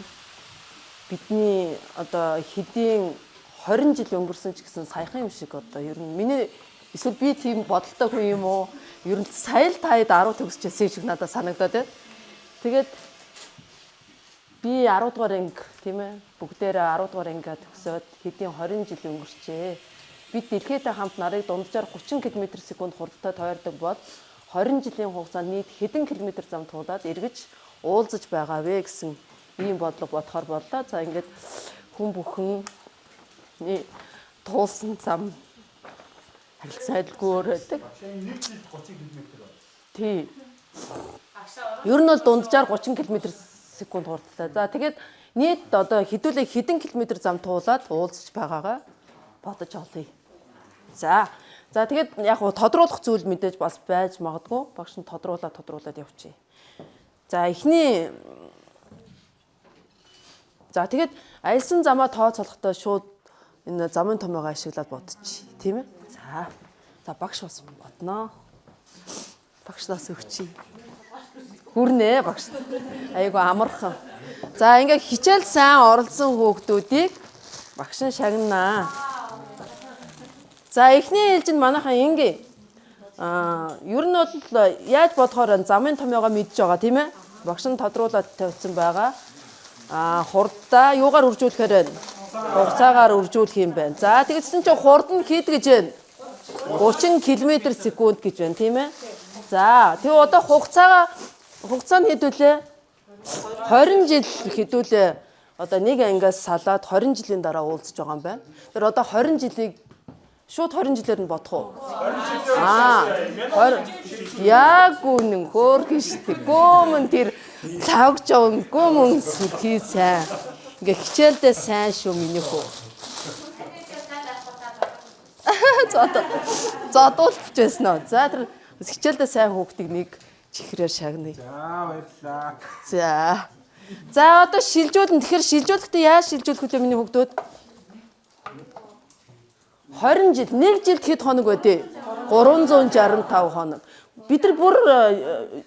бидний одоо хэдийн 20 жил өнгөрсөн ч гэсэн саяхан юм шиг одоо ер нь миний эсвэл би тийм бодолтой хүн юм уу? Ер нь сая л та хэд 10 төгсчихсэн юм шиг надад санагдаад байна. Тэгээд би 10 дугаар анги тийм бүгдээрээ 10 дугаар ангиа төгсөөд хэдийн 20 жил өнгөрчээ. Бид дэлхийдээ хамт нарыг дунджаар 30 км/секунд хурдтай тойрдог бол 20 жилийн хугацаанд нийт хэдэн километр зам туулаад эргэж уулзаж байгаа вэ гэсэн ийм бодлого бодохоор боллоо. За ингээд хүн бүхэн туулсан зам харилцаалгүйгээр байдаг. Нэг жилд 30 км байна. Тий. Ер нь бол дунджаар 30 км/секунд хурдтай. За тэгээд нийт одоо хэдүүлээ хэдэн километр зам туулаад уулзаж байгаагаа бодож олъё. За. За тэгээд яг гоо тодруулах зүйл мэдээж бас байж магадгүй. Багш нь тодруулаад явчих. За эхний За тэгээд аялсан замаа тооцоолохдоо шууд энэ замын томьёогоо ашиглаад бодчих, тийм ээ? За. За багш бас бодноо. Багш нас өгчий. Хүрнэ багш. Айгу амархан. За ингээ хичээл сайн оролцсон хүүхдүүдийг багш нь шагнаа. За эхний ээлжинд манайхан ингээ ер нь бол яаж бодохоор замын томьёогоо мэдж байгаа тийм ээ? Багш нь тодруулаад тавьсан байгаа. Хурдаа юугаар үржүүлэхээр байна? Хугацаагаар үржүүлэх юм байна. За тэгсэн чинь хурд нь хэд гэж байна? 30 км/секунд гэж байна тийм ээ? За тэгээ одоо хугацаа нь хэдүүлээ? 20 жил хэдүүлээ. Одоо нэг ангиас салаад 20 жилийн дараа уулзаж байгаа юм байна. Тэр одоо 20 жилийг шууд 20 жилээр нь бодох уу? 20 яг үнэн хөөрхөн штэ. Гүмэн тэр лавгж явна гүмэн сүрхий сайн. Ингээ хичээлдээ сайн шүү миний хөө. Зодуулчих байсан уу? За тэр хичээлдээ сайн хүүхдийг нэг чихрээр шагная. За баярлалаа. За. За одоо шилжүүлнэ. Тэгэхээр шилжүүлэхдээ яаж шилжүүлэх вэ миний хүүхдүүд? 20 жил, нэг жилд хэд хоног байдээ? 365 хоног. Бид нар бүр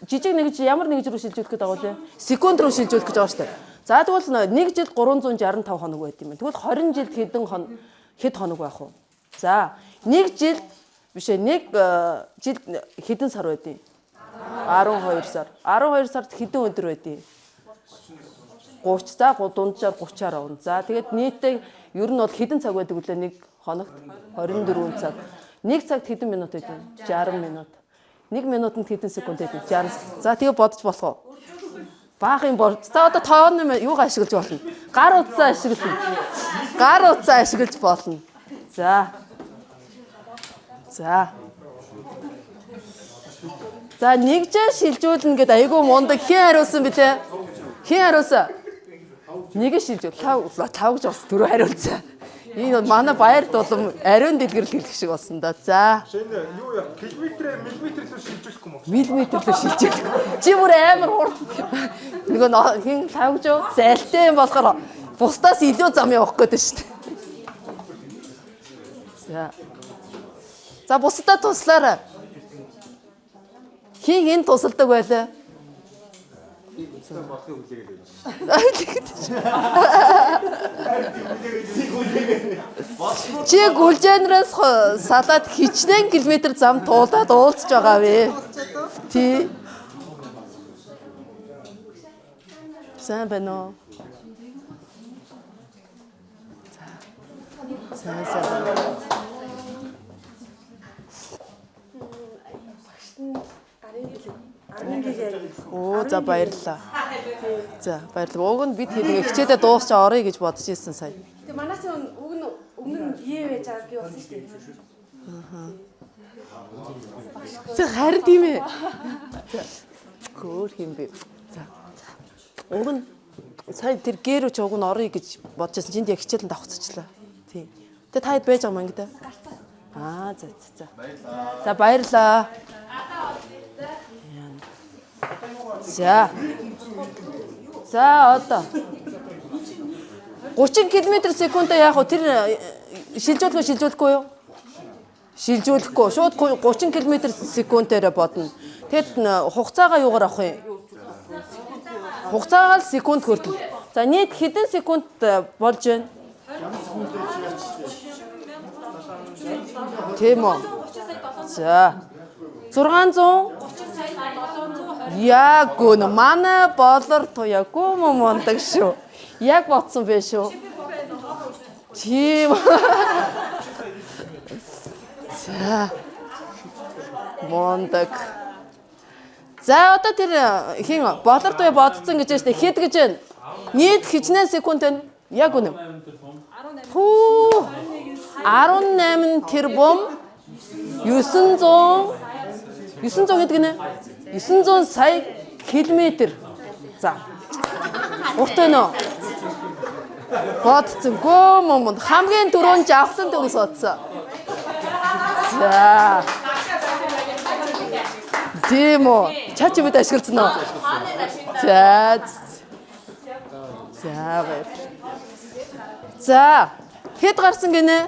жижиг нэг ямар нэг рүү шилжүүлэх гээд байгаа вэ? Секунд рүү шилжүүлэх гэж байгаа шүү дээ. За тэгвэл нэг жилд 365 хоног байд юм байна. Тэгвэл 20 жилд хэд хоног байх вэ? За, нэг жилд биш ээ, нэг жилд хэдэн сар байдیں? 12 сар. 12 сард хэдэн өдөр байдیں? 30. За дунджаар 30-аар авна. За тэгээд нийтдээ ер нь бол хэдэн цаг байдаг вүлээ нэг хоногт? 24 цаг. Нэг цагт хэдэн минут байдаг? 60 минут. 1 минутанд хэдэн секунд байдаг? 60. За тэгээ бодож болох уу? Баах юм бор. За одоо тооны юугаа ашиглаж болно? Гар утсаа ашиглана. Гар утсаа ашиглаж болно. За. За. За нэгжээ шилжүүлнэ гэд айгүй мундаг хэн хариулсан бэлээ? Хэн хариулсан? Нэг шилжүүл. Лав гэж бас түрүү хариулсан. Энэ манай баяр дулам ариун дэлгэрэл хэлэх шиг болсон да. За. Шинэ юу яа? Километрээ миллиметр рүү шилжүүлэхгүй юм уу? Миллиметр рүү шилжүүлэх. Чи бүр амар хурд. Нөгөө хин лав гэж юу? Зайлтай юм болохоор бусдаас илүү зам явах гээд байна шүү дээ. За. За бусдаа туслаарай. Хин хин тусалдаг байлаа? Чи гүлжээнрээс салаад хичнээн километр зам туулаад уулзж байгаа вэ? Тий. Сайн байна уу? Сайн сайн. Оо за баярлалаа. За баярлалаа. Уг нь бид хэд хичээлээ дуусч оръё гэж бодож ирсэн сая. Тэгээ манай чинь уг нь өмнө нь е байж байгаа би болсон шүү дээ. За харин тийм ээ. За хөөр юм бэ. За. Уг нь сая тэр гэр рүү ч уг нь оръё гэж бодож ирсэн чинь яг хичээл нь давхцчихлаа. Тийм. Тэгээ та хэд байж байгаа юм ингэ да? Аа за за за. За баярлалаа. За. За одоо 30 км секундаа яах вэ? Тэр шилжүүлэх үү шилжүүлэхгүй юу? Шилжүүлэхгүй. Шууд 30 км секундээр бодно. Тэгэд хугацаагаа юугаар авах юм? Хугацаагаа л секунд хүртэл. За нийт хэдэн секунд болж байна? Тийм үү? За. 600 Яг гүн манай болор туяа гүм мундаг шүү. Яг бодсон байх шүү. Тийм. За. Мундаг. За одоо тэр хин болор туяа бодсон гэж байна шүү дээ. Хэд гэж байна? Нийт хичнээн секунд байна? Яг үнэ. Хүү. 18 тэрбум 900 900 гэдэг нэ? 900 сая километр. За. Урт байна уу? Бодсон. Гөө мөн хамгийн түрүүнд жавхлан төгс бодсон. За. Тийм үү? Чат GPT ашигласан уу? За. За баярлалаа. За. Хэд гарсан гинэ?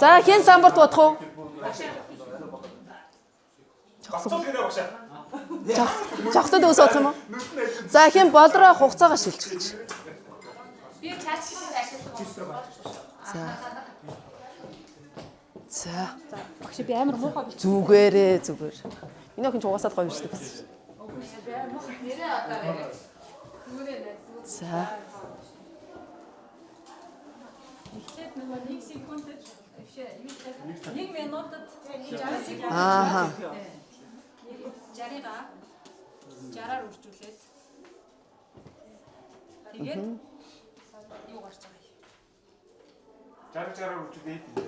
За хэн самбарт бодох уу? Жавхлан төгс бодох юм уу? За хэн болроо хугацаагаа шилжүүлж. Би чат ашигладаг. За. За. Багш би амар муухай биш. Зүгээрээ зүгээр. Энэ охин ч угаасаа л гоё бичдэг гэсэн. Нэрээ одоо яриач. Зүгээрээ найз. За. Эхлээд нөгөө 1 секундэд биш юу 1 минутад 60 секунд. Ааха. 60-га 60-аар үржүүлээд тэгээд юу гарч байгаа юм? 60-аар үржүүлээд юм бэ?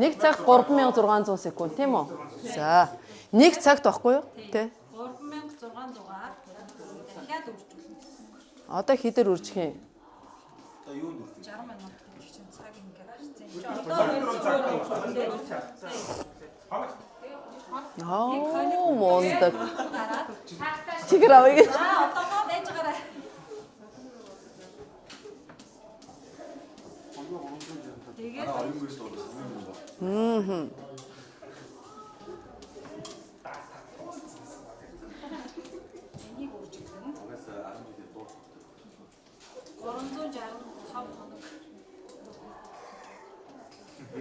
1 цагт 3600 секунд тийм үү? За. 1 цагт баггүй юу? Тэ. 3600-аар дахиад үржүүлнэ гэсэн. Одоо хэдээр үржих юм? 60 минут гэдэг чинь цаг ингээд харцсан. Чи одоо Аа, мундаг. Чигэр авъя. За одоогоо байж байгаарай. Тэгээд Аа. энийг үржигдэн 365 хоног.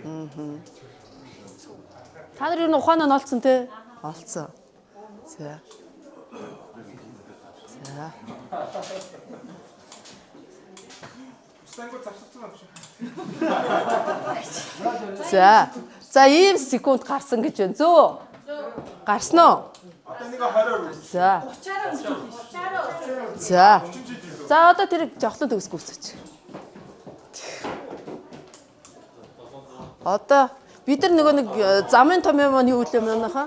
Аа. Та нар юу н ухаанаа нь олцсон те? Олцсон. За. За. Стангууд завсарсан юм шиг. За. За ийм секунд гарсан гэж байна. Зөө. Гарсан уу? Одоо нэг 20-оор үржих. За. 30-аараа үржүүлнэ. За. За одоо тэр жавхлан төгсгөө үсэж. Одоо бид нар нөгөө нэг замын томьёо маань юу үлээ манайхаа?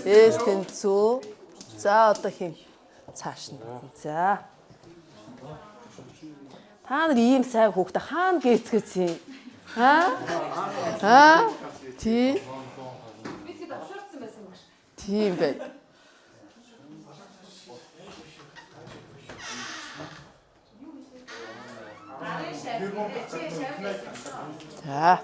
Эс тэнцүү. За одоо хин цааш нь. За. Та нар ийм сайн хүүхдээ хаана гээцгээсэн юм? Аа? Аа? Тий. Би тэгэд авшуурсан байсан баг. Тийм байна. За.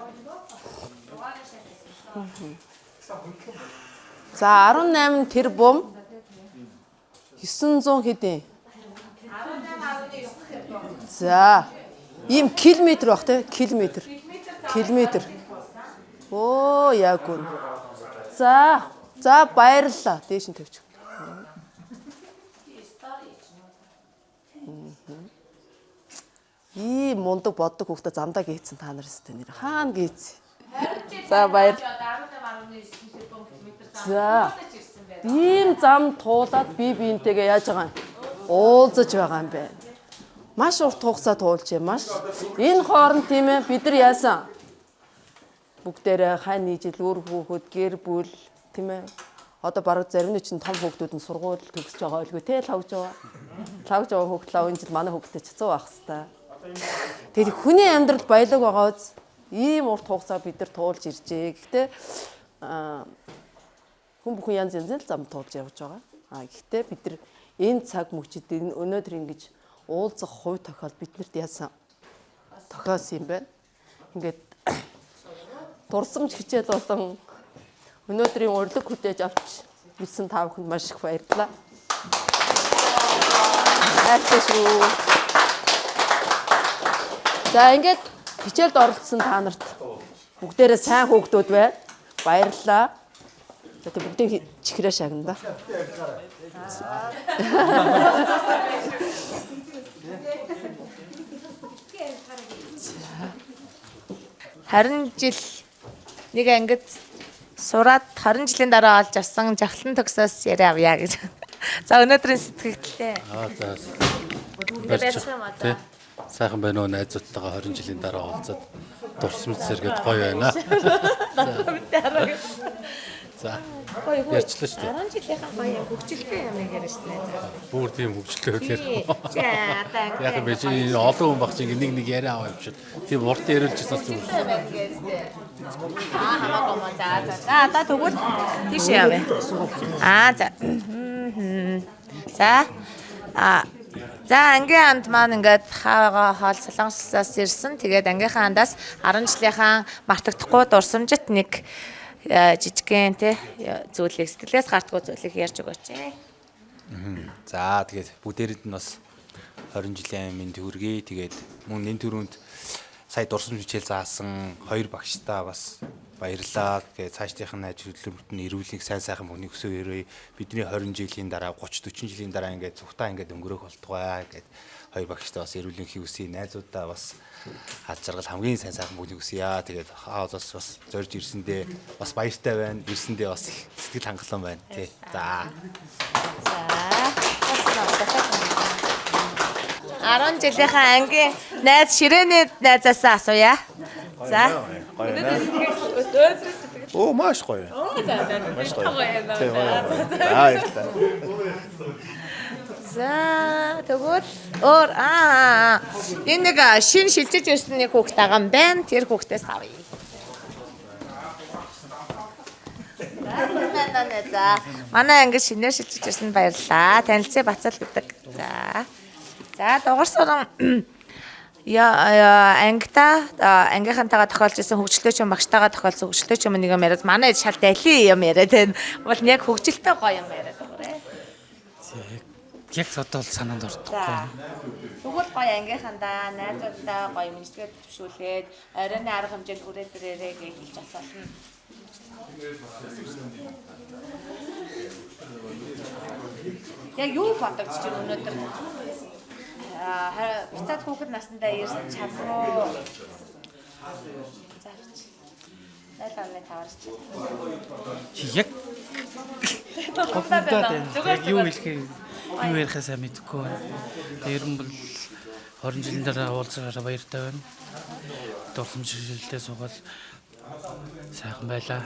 За 18 тэрбум 900 хэдэн? За. Ийм километр баг те, километр. Километр. Оо, яг үн. За. За баярлалаа. Дээш нь тавьчих. Ийм мундаг боддог хүүхдээ замдаа гээцэн та нар өстэй нэр. Хаана гээц? За баяр. За. Ийм зам туулаад бие биентэйгээ яаж байгаа юм? Уулзаж байгаа юм байна. Маш урт хугацаа туулжээ. Маш энэ хооронд тийм ээ бид нар яасан? Бүгдээрээ хань нийжил үр хүүхэд гэр бүл тийм ээ. Одоо бараг зарим нэг чинь том хүүхдүүд нь сургууль төгсөж байгаа ойлгүй те лавж байгаа. Лавж байгаа хүүхд лав энэ жил манай хүүхдтэй ч 100 байх хэвээр. Тэгээд хүний амьдрал баялаг байгаа үз. Ийм урт хугацаа бид нар туулж иржээ. Гэхдээ хүн бүхэн янз янзын л зам туулж явж байгаа. А гэхдээ бид нар энэ цаг мөчид энэ өнөөдөр ингэж уулзах хувь тохиол биднэрт яасан тохиолсон юм байна. Ингээд дурсамж хичээл болон өнөөдрийн урилга хүлээж авч ирсэн та бүхэнд маш их баярлалаа. Хайртай шүү. За ингээд хичээлд оролцсон та нарт бүгдээрээ сайн хүүхдүүд байна. Баярлалаа. За тэг бүгдийг чихрээ шагна да. Харин жил нэг ангид сураад 20 жилийн дараа олж авсан жахлан төгсөөс яриа авъя гэж. За өнөөдрийн сэтгэгдлээ. Аа за. Барьж юм аа, за. Тэ. Сайхан байна уу найзуудтайгаа 20 жилийн дараа уулзаад дурсамж сэргээд гоё байна. За. Гоё хөө. Ярьчлаа шүү дээ. 10 жилийнхэн гоё юм хөгжилтэй юм яриа шүү дээ. За. Бүр тийм хөгжлөө Тий. тэр. Чи одоо анги Яг юм бэ чи олон хүн баг чи ингээ нэг нэг яриа аваа юм шиг. Тийм урт яриулж байсан зүгээр. Хөгжилтэй байна гэсэн. Аа хамаагүй маа. За за. За одоо тэгвэл тийш явъя. Аа за. За. Аа За ангийн анд маань ингээд хаага хоол Солонгосоос ирсэн. Тэгээд ангийнхаа андаас 10 жилийнхаа мартагдахгүй дурсамжит нэг жижигхэн тий зүйлийг сэтгэлээс гартгүй зүйлийг ярьж өгөөч. За тэгээд бүгдээрэнд нь бас 20 жилийн амин төргий. Тэгээд мөн энэ түрүүнд сая дурсамж хичээл заасан хоёр багштай бас баярлалаа. Тэгээд цаашдынх нь ажил хөдөлмөрт нь эрүүлийг сайн сайхан бүхнийг өсөө өрөөе. Бидний 20 жилийн дараа 30 40 жилийн дараа ингээд цугтаа ингээд өнгөрөх болтугай гэд хоёр багштай бас эрүүлийн хүсье. Найзуудаа бас хад жаргал хамгийн сайн сайхан бүхнийг хүсье. Тэгээд хаалаас бас зорж ирсэндээ бас баяртай байна. Ирсэндээ бас их сэтгэл хангалуун байна. Тий. За. За. 10 жилийнхаа ангийн найз ширээний найзаасаа асууя. За. Гоё байна. Өнөөдрийн сэтгэл. Оо маш гоё. Оо за за. Маш гоё. Гоё байна. Тий, гоё. За баярлалаа. За тэгвэл өөр аа энэ нэг шин шилжиж ирсэн нэг хүүхэд байгаа юм байна. Тэр хүүхдээс авъя. За манай анги шинээр шилжиж ирсэн баярлалаа. Танилцъя Бацал гэдэг. За. За дугар суран я ангита ангийнхантайгаа тохиолж исэн хөгжилтэй ч юм багштайгаа тохиолсон хөгжилтэй ч юм нэг юм яриад манай шал дали юм яриад байна. Бол яг хөгжилтэй гоё юм яриад байгаа. Яг одоо л санаанд ордохгүй. За. Тэгвэл гоё ангийнхандаа найзуудаа гоё мэнжлэгээ төвшүүлээд оройн арга хэмжээнд хүрээд ирээрэй гэж хэлж асуулна. Яг юу бодогдож байна өнөөдөр? Аа буцаад хүүхэд насндаа ирсэн чадваа. За авч. 0.5 орч. Чи яг ховдод байна. Яг юу хэлэхээ юу ярихаа сайн мэдэхгүй байна. Тэгээ ер нь бол 20 жилийн дараа уулзсараа баяртай байна. Дурсамж шилжилтээ суугаад сайхан байлаа.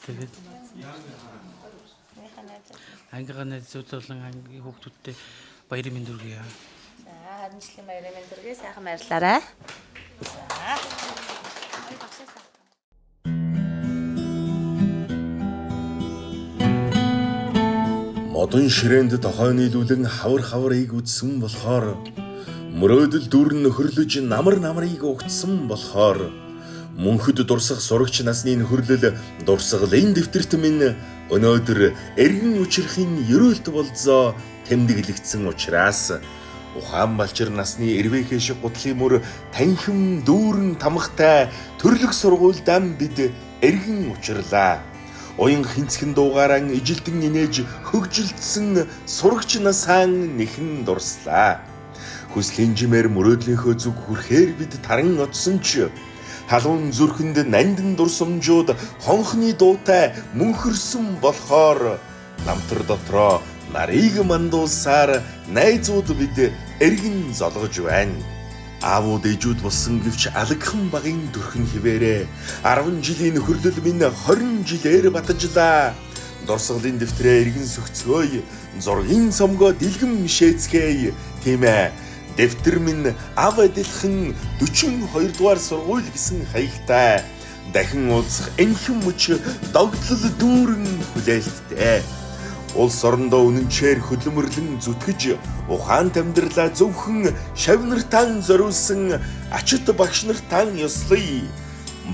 Тэгээд ангийнхаа найзууд болон ангийн хүүхдүүдтэй баярын мэнд хүргэе. За 20 жилийн баярын мэнд хүргэе. Сайхан баярлалаарай. За. Модон ширээнд тохой нийлүүлэн хавар хаврыг үдсэн болохоор мөрөөдөл дүр нөхөрлөж намар намрыг угтсан болохоор мөнхөд дурсах сурагч насны нөхөрлөл дурсгалын дэвтэрт минь өнөөдөр эргэн учрахын ерөөлт болзоо тэмдэглэгдсэн учраас ухаан балчир насны эрвээхэй шиг гутлын мөр танхим дүүрэн тамхтай төрлөх сургуульдаа бид эргэн учрлаа. Уян хинцхэн дуугаараа ижилдэн инээж хөгжилдсөн сурагч насаан нэхэн дурслаа. Хүслийн жимээр мөрөөдлийнхөө зүг хүрэхээр бид таран одсон ч халуун зүрхэнд нандин дурсамжууд хонхны дуутай мөнхөрсөн болохоор намтар дотроо нарыг мандуулсаар найзууд бид эргэн золгож байна. Аавууд ээжүүд болсон гэвч алагхан багын төрхөн хിവэрэ 10 жилийн нөхөрлөл минь 20 жилээр батжлаа. Дурсгалын дэвтрээ эргэн сөхцгөөе, зургийн цомгоо дэлгэм шээцгээе. Тийм ээ. Дэвтэр минь ав адилхан 42 дугаар сургууль гэсэн хаягтай. Дахин уулзах энхэн мөч догдлол дүүрэн хүлээлттэй. Улс орондоо үнэнчээр хөдөлмөрлөн зүтгэж ухаант амьдралаа зөвхөн шавь нартаа зориулсан ачит багш нартаа ёслоё.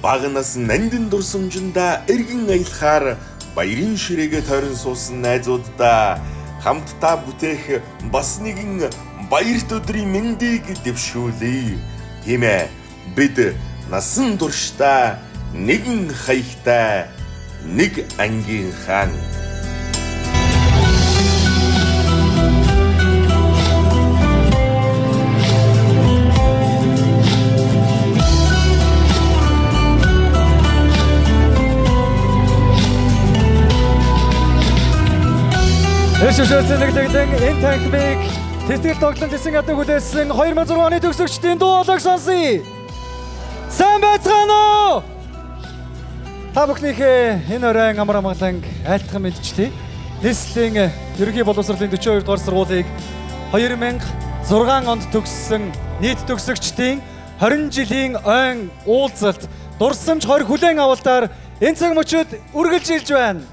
Бага нас нандин дурсамжиндаа эргэн аялахаар баярын ширээгээ тойрон суусан найзууддаа хамтдаа бүтээх бас нэгэн баярт өдрийн мэндийг дэвшүүлье. Тийм ээ, бид насан туршдаа нэгэн хаягтай нэг ангийн хаан. Иш өшөөсөн нэглэгдэн энэ танхимыг тэтгэл тоглон тэсэн ядан хүлээсэн 2006 оны төгсөгчдийн дуу хоолойг сонсъё. Сайн байцгаана уу? Та бүхнийхээ энэ оройн амар амгаланг айлтган мэдчлээ. Нийслэлийн ерөнхий боловсролын 42 дугаар сургуулийг 2006 онд төгссөн нийт төгсөгчдийн 20 жилийн ойн уулзалт дурсамж 20 хүлээн авалтаар энэ цаг мөчид үргэлжилж байна.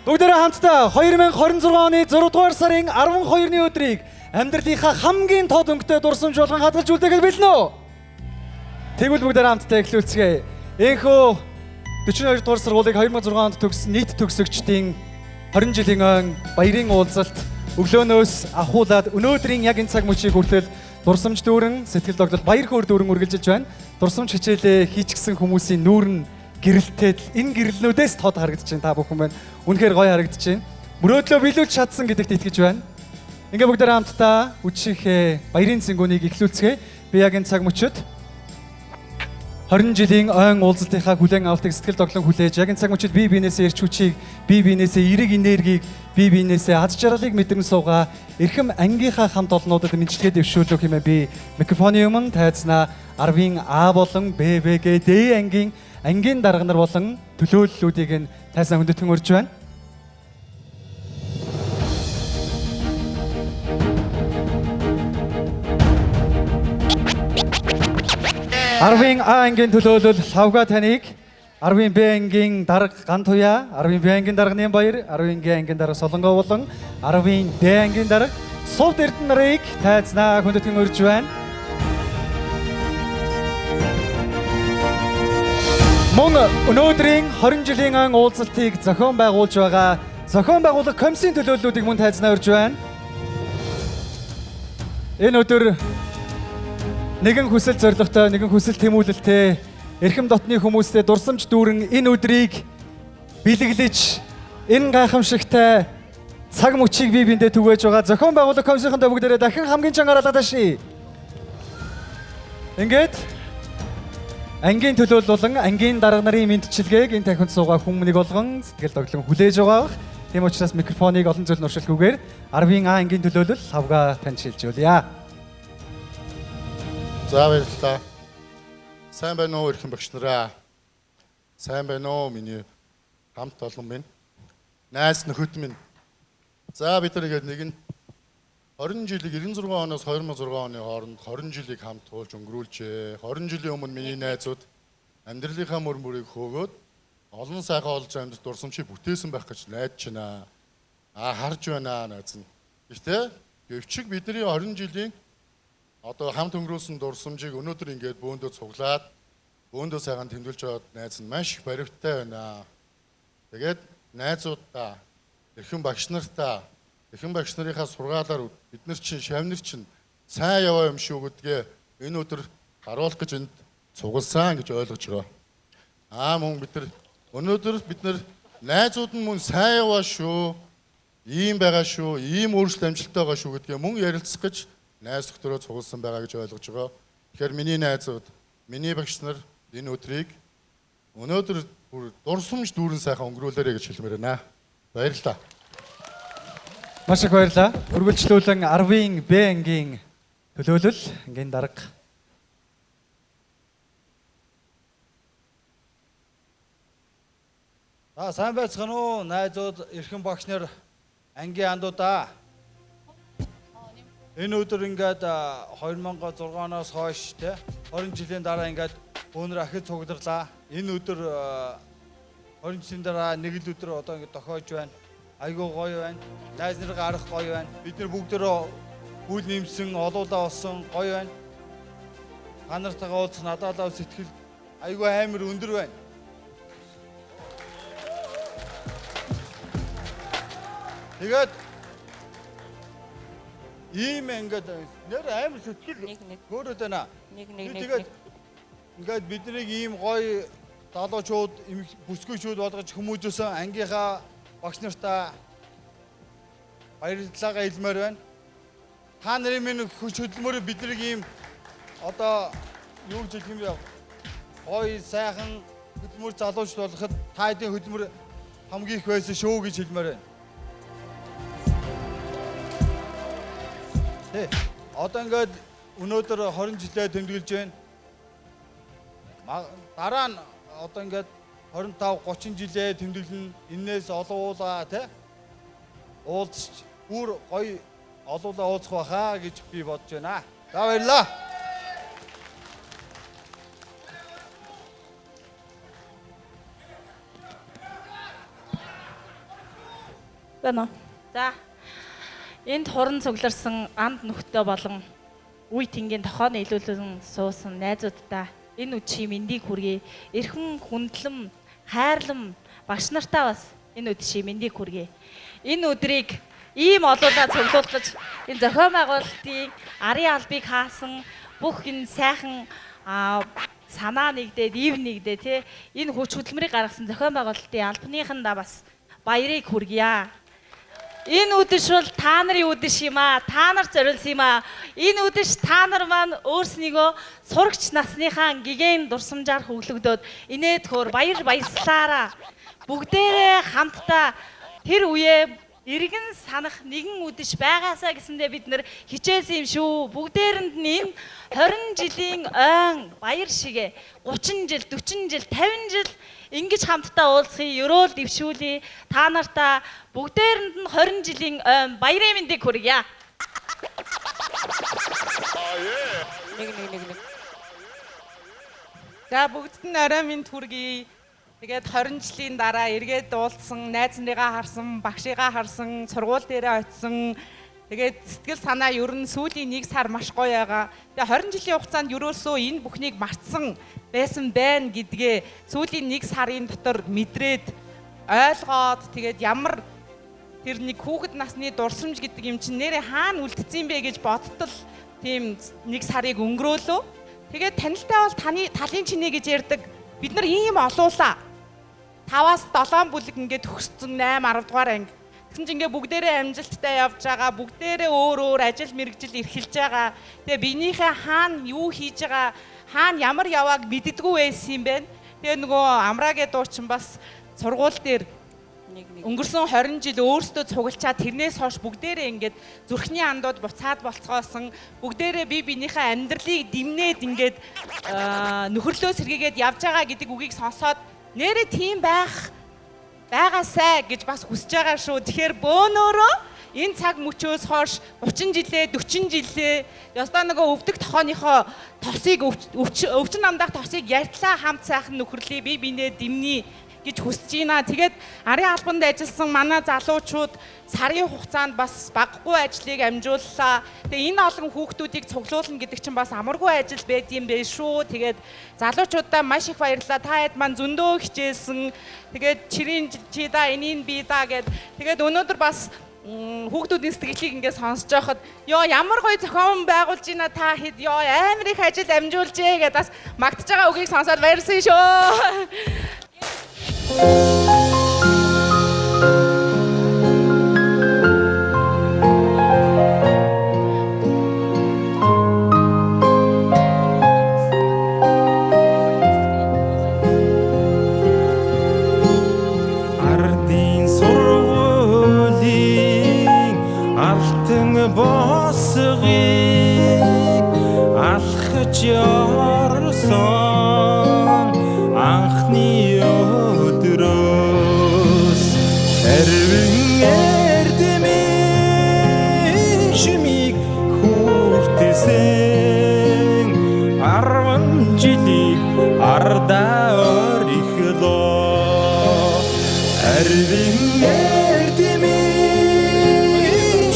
Бүгдээрээ хамтдаа 2026 оны 6 дугаар сарын 12-ны өдрийг амьдралынхаа хамгийн тод өнгөтэй дурсамж болгон хадгалж үлдээхэд бэлэн үү? Тэгвэл бүгдээрээ хамтдаа эхлүүлцгээе. Энэхүү 42 дугаар сургуулийг 2006 онд төгссөн нийт төгсөгчдийн 20 жилийн ойн баярын уулзалт өглөөнөөс ахуулаад өнөөдрийн яг энэ цаг мөчийг хүртэл дурсамж дүүрэн, сэтгэл догдол, баяр хөөр дүүрэн үргэлжилж байна. Дурсамж хичээлээ хийчихсэн хүмүүсийн нүүр нь гэрэлтээд энэ гэрлнүүдээс тод харагдаж байна та бүхэн байна. Үнэхээр гоё харагдаж байна. Мөрөөдлөө биелүүлж чадсан гэдэгт итгэж байна. Ингээ бүгдээрээ хамтдаа үдшийнхээ баярын цэнгүүнийг эхлүүлцгээе. Би яг энэ цаг мөчид 20 жилийн ойн уулзалтынхаа хүлээн авалтыг сэтгэл догтлон хүлээж яг энэ цаг мөчид бие биенээсээ эрч хүчийг, бие биенээсээ эерэг энергийг, бие биенээсээ аз жаргалыг мэдрэн суугаа эрхэм ангийнхаа хамт олнуудад мэндчилгээ дэвшүүлэх хэмээн би микрофоны өмнө тайзнаа 10-ын А болон Б, В, Г, Д ангийн ангийн дарга нар болон төлөөллүүдийг нь тайзнаа хүндэтгэн урьж байна. Арвын А ангийн төлөөлөл Лавга таныг, 10-ын Б ангийн дарга Гантуяа, 10-ын Б ангийн дарга Нямбаяр, 10-ын Г ангийн дарга Солонгоо болон 10-ын Д ангийн дарга Сувд Эрдэнэ нарыг тайзнаа хүндэтгэн урьж байна. Мөн өнөөдрийн 20 жилийн ан уулзалтыг зохион байгуулж байгаа зохион байгуулах комиссийн төлөөллүүдийг мөн тайзнаа урьж байна. Энэ өдөр нэгэн хүсэл зорилготой, нэгэн хүсэл тэмүүлэлтэй эрхэм дотны хүмүүстэй дурсамж дүүрэн энэ өдрийг бэлэглэж энэ гайхамшигтай цаг мөчийг бие биендээ түгээж байгаа зохион байгуулах комиссийнхэнтэй бүгдээрээ дахин хамгийн чангаар алгадаши. Ингээд ангийн төлөөлөл болон ангийн дарга нарын мэндчилгээг энэ танхимд суугаа хүн нэг болгон сэтгэл догтлон хүлээж байгаа бах. Тийм учраас микрофоныг олон зүйл нуршилгүйгээр 10-ын А ангийн төлөөлөл Лавга танд шилжүүлье. За баярлалаа. Сайн байна уу эрхэм багш нараа. Сайн байна уу миний хамт олон минь. Найз нөхөд минь. За бид нар ингээд нэгэн 20 жилиг 96 оноос 2006 оны хооронд 20 жилийг хамт туулж өнгөрүүлжээ. 20 жилийн өмнө миний найзууд амьдралынхаа мөр мөрийг хөөгөөд олон сайхан олж амьдрах дурсамжийг бүтээсэн байх гэж найдаж байна. Аа харж байна найз нь. Гэхдээ гэвчиг бидний 20 жилийн одоо хамт өнгөрүүлсэн дурсамжийг өнөөдөр ингээд бөөндөө цуглаад бөөндөө сайхан тэмдэглэж байгаад найз нь маш их баривттай байна. Тэгээд найзуудаа, эрхэм багш нартаа, эрхэм багш нарынхаа сургаалаар бид нар чинь шавь нар чинь сайн яваа юм шүү гэдгээ энэ өдөр харуулах гэж энд цугласан гэж ойлгож байгаа. Аа мөн бид нар өнөөдөр бид нар найзууд нь мөн сайн яваа шүү, ийм байгаа шүү, ийм өөрчлөлт амжилттай байгаа шүү гэдгээ мөн ярилцах гэж найз нөхдөөрөө цугласан байгаа гэж ойлгож байгаа. Тэгэхээр миний найзууд, миний багш нар энэ өдрийг өнөөдөр бүр дурсамж дүүрэн сайхан өнгөрүүлээрэй гэж хэлмээр байна. Баярлалаа. Маш их баярлалаа. Үргэлжлүүлэн 10-ын Б ангийн төлөөлөл ангийн дарга. За, сайн байцгаана уу найзууд, эрхэм багш нар, ангийн андуудаа. Энэ өдөр ингээд 2006 оноос хойш те 20 жилийн дараа ингээд өнөр ахид цугларлаа. Энэ өдөр 20 жилийн дараа нэг л өдөр одоо ингээд тохиож байна. Айгүй гоё байна. Найз наргаа харах гоё байна. Бид нар бүгдөө үл нэмсэн, олуулаа болсон гоё байна. Та нартайгаа уулзах надад сэтгэл айгүй амар өндөр байна. Тэгээд ийм ингээд нэр амар сэтгэл хөөрөөд байна. Нэг нэг нэг. Тэгээд ингээд биднийг ийм гоё залуучууд, бүсгүйчүүд болгож хүмүүжүүлсэн ангийнхаа багш нартаа баярлалаагаа хэлмээр байна. Та нарын минь хүч хөдөлмөрөөр биднийг ийм одоо юу гэж хэлэх юм бэ? Гоё сайхан хөдөлмөр залуучууд болгоход та хэдийн хөдөлмөр хамгийн их байсан шүү гэж хэлмээр байна. Тэ. Одоо ингээд өнөөдөр 20 жилээ тэмдэглэж байна. Дараа нь одоо ингээд 25 30 жилээ тэмдэглэн энээс олуулаа тэ. Уулзч бүр гоё олуулаа уулзах байхаа гэж би бодож байна. За, баярлалаа. Байна уу? За. Энд хуран цугларсан анд нөхдөд болон үе тэнгийн тохоо нийлүүлэн суусан найзуудтай энэ үдшийн мэндийг хүргэе. Эрхэн хүндлэн, хайрлан багш нартаа бас энэ үдшийн мэндийг хүргэе. Энэ өдрийг ийм олуулаа цуглуулгаж энэ зохион байгуулалтын арын албыг хаасан бүх энэ сайхан санаа нэгдээд, ив нэгдээ тий энэ хүч хөдөлмөрийг гаргасан зохион байгуулалтын албаныхандаа бас баярыг хүргье. Энэ үдэш бол та нарын үдэш юм аа. Та нар зориулсан юм аа. Энэ үдэш та нар маань өөрснийгөө сурагч насныхаа гигэн дурсамжаар хөглөгдөөд инээд хөөр баяр баясгалаараа бүгдээрээ хамтдаа тэр үеэ эргэн санах нэгэн үдэш байгаасаа гэсэндээ бид нэр хичээсэн юм шүү. Бүгдээрэнд нь энэ 20 жилийн ойн баяр шигэ 30 жил, 40 жил, 50 жил ингэж хамтдаа уулзахыг ерөөл дэвшүүлье. Та нартаа бүгдээрэнд нь 20 жилийн ойн баярын мэндийг хүргье. Нэг нэг нэг нэг. За, бүгдд нь орой минь хүргэе. Тэгээд 20 жилийн дараа эргээд уулзсан, найз нарыгаа харсан, багшигаа харсан, сургууль дээрээ очисон. Тэгээд сэтгэл санаа ер нь сүүлийн 1 сар маш гоё байгаа. Тэгээд 20 жилийн хугацаанд ерөөсөө энэ бүхнийг мартсан байсан байна гэдгээ сүүлийн 1 сарын дотор мэдрээд ойлгоод тэгээд ямар тэр нэг хүүхэд насны дурсамж гэдэг юм чинь нэрээ хаана үлдсэн бэ гэж бодтол тийм 1 сарыг өнгөрөөлөө. Тэгээд танилтай бол таны талын чинээ гэж ярьдаг. Бид нар ийм олуулаа. 5-аас 7 бүлэг ингээд төгссөн 8 10 дугаар анги. Тэгсэн чинь ингээд бүгдээрээ амжилттай явж байгаа, бүгдээрээ өөр өөр ажил мэргэжил эрхэлж байгаа. Тэгээ биенийхээ хаана юу хийж байгаа, хаана ямар явааг мэддэггүй байсан юм байна. Тэгээ нөгөө Амрагийн дуучин бас сургууль дээр өнгөрсөн 20 жил өөрсдөө цуглчаа тэрнээс хойш бүгдээрээ ингээд зүрхний андууд буцаад болцгоосон, бүгдээрээ бие биенийхээ амьдралыг дэмнээд ингээд нөхөрлөө сэргээгээд явж байгаа гэдэг үгийг сонсоод нэрээ тийм байх байгаасай гэж бас хүсэж байгаа шүү. Тэгэхээр бөөнөөрөө энэ цаг мөчөөс хойш 30 жилээ, 40 жилээ ёстой нөгөө өвдөг тохооныхоо тосыг өвчин намдаах тосыг ярьтлаа хамт сайхан нөхөрлөе, бие биенээ дэмнэе гэж хүсэж байна. Тэгээд арын албанд ажилласан манай залуучууд сарын хугацаанд бас багагүй ажлыг амжууллаа. Тэгээ энэ олон хүүхдүүдийг цуглуулна гэдэг чинь бас амаргүй ажил байд юм бэ шүү. Тэгээд залуучуудаа маш их баярлалаа. Та хэд маань зөндөө хичээсэн. Тэгээд чирийн чи да энийг би да гэд. Тэгээд өнөөдөр бас хүүхдүүдийн сэтгэлийг ингээд сонсож байхад ёо ямар гоё зохион байгуулж байна та хэд ёо амар их ажил амжуулжээ гэдээ бас магтаж байгаа үгийг сонсоод баярлсан шүү. ангид орсон анхны өдрөөс хэрвэн эрдэмийн шимийг хүртсэн 10 жилийг ардаа орхилоо. Хэрвэн эрдэмийн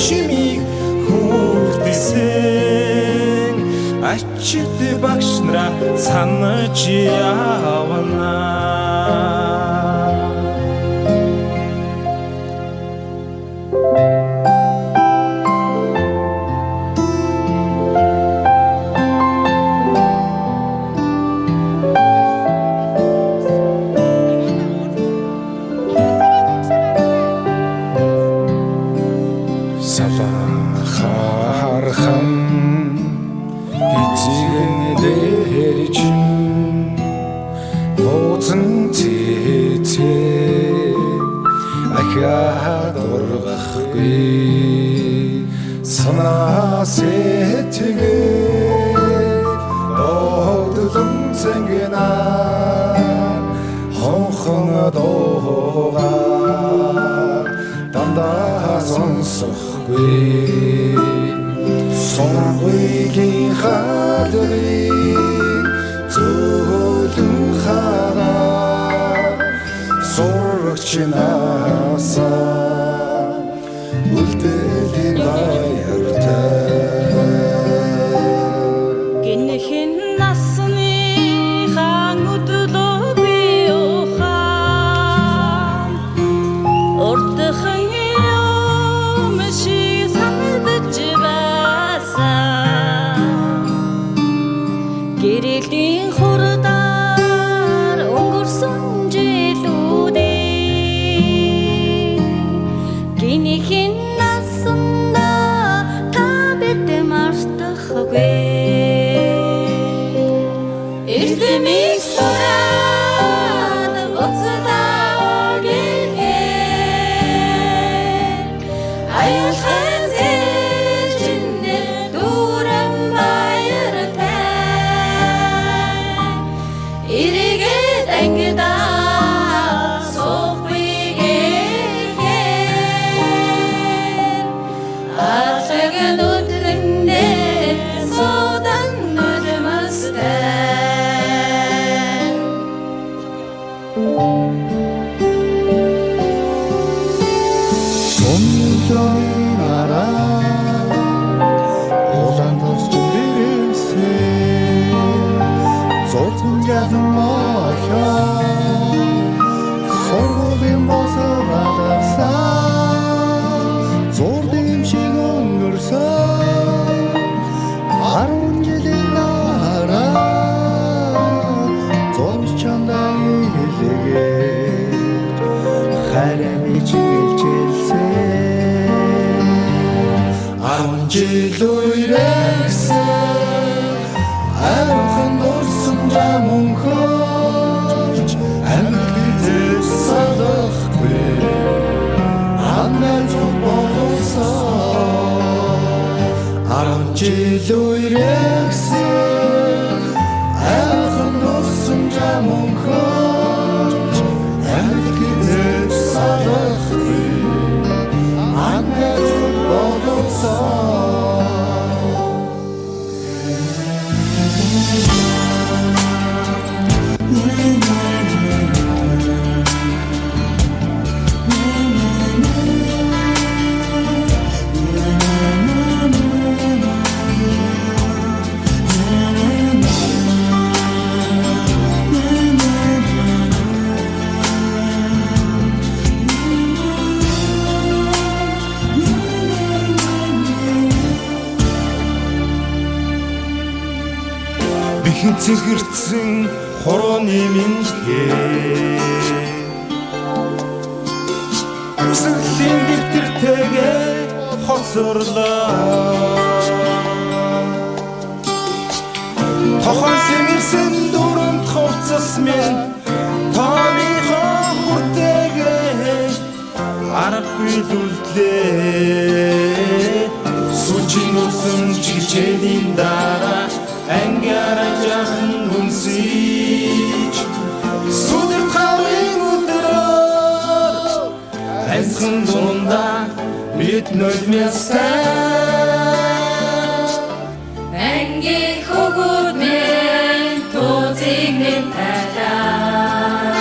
шимийг хүртсэн ачид багш нараа санаж явна. Салахархан гизгэн дээр чин нууцан цэцээ ахиад ургахгүй санаа сэтгэл догдлон цэнгэнэ хонхон дууга дандаа сонсохгүй сургуулийн хаалгыг зөөлөн хараа сурагч насаа үлдээлийн баяртай. Гинхэн насны хаан өдлөө би ухаан урдхан юм шиг санагдаж байсан. Гэрлийн хурдаар өнгөрсөн жилүүдээ гинхэн насандаа та бид мартахгүй. Эрдэмийг сураад буцлаа гэхээр аюулхан зээлжиндээ дүүрэн баяртай. Эргээд ангидаа суухгүй гэхээр алаг нүдэндээ суудан нулимстай. Зомлон араа улаан тосч дэрсэн зурцсан жазан мохоо сургуулийн босгоолсан зурдын шиг өнгөрсөн 10 жилийн дараа зурч чамдаа илгээд харин чиглэлсэн 10 жил үерсэн архан дурсан жам өнхөж амьдралын зэв салахгүй анаа зүг болсон 10 жил үерсэн архан дурсан жам өнхөж амьдралын зэв салахгүй анаа зүг болсон. Бихэн цэгэрсэн хурууны минь хээ Үсгэлийн дэвтэртэйгээ хоцорлоо. Тохой сэмэрсэн дүрэмт хувцас минь тооныхоо хүртэйгээ аргагүй л үлдлээ. Сүлжин үсэн чигчээлийн дараа Ангиараа жаахан үнсэж сүдэр хавын өдрөөр Хайсхан дундаа бид нулимстай. Ангийн хөгүүд минь туузыг минь тайлаач.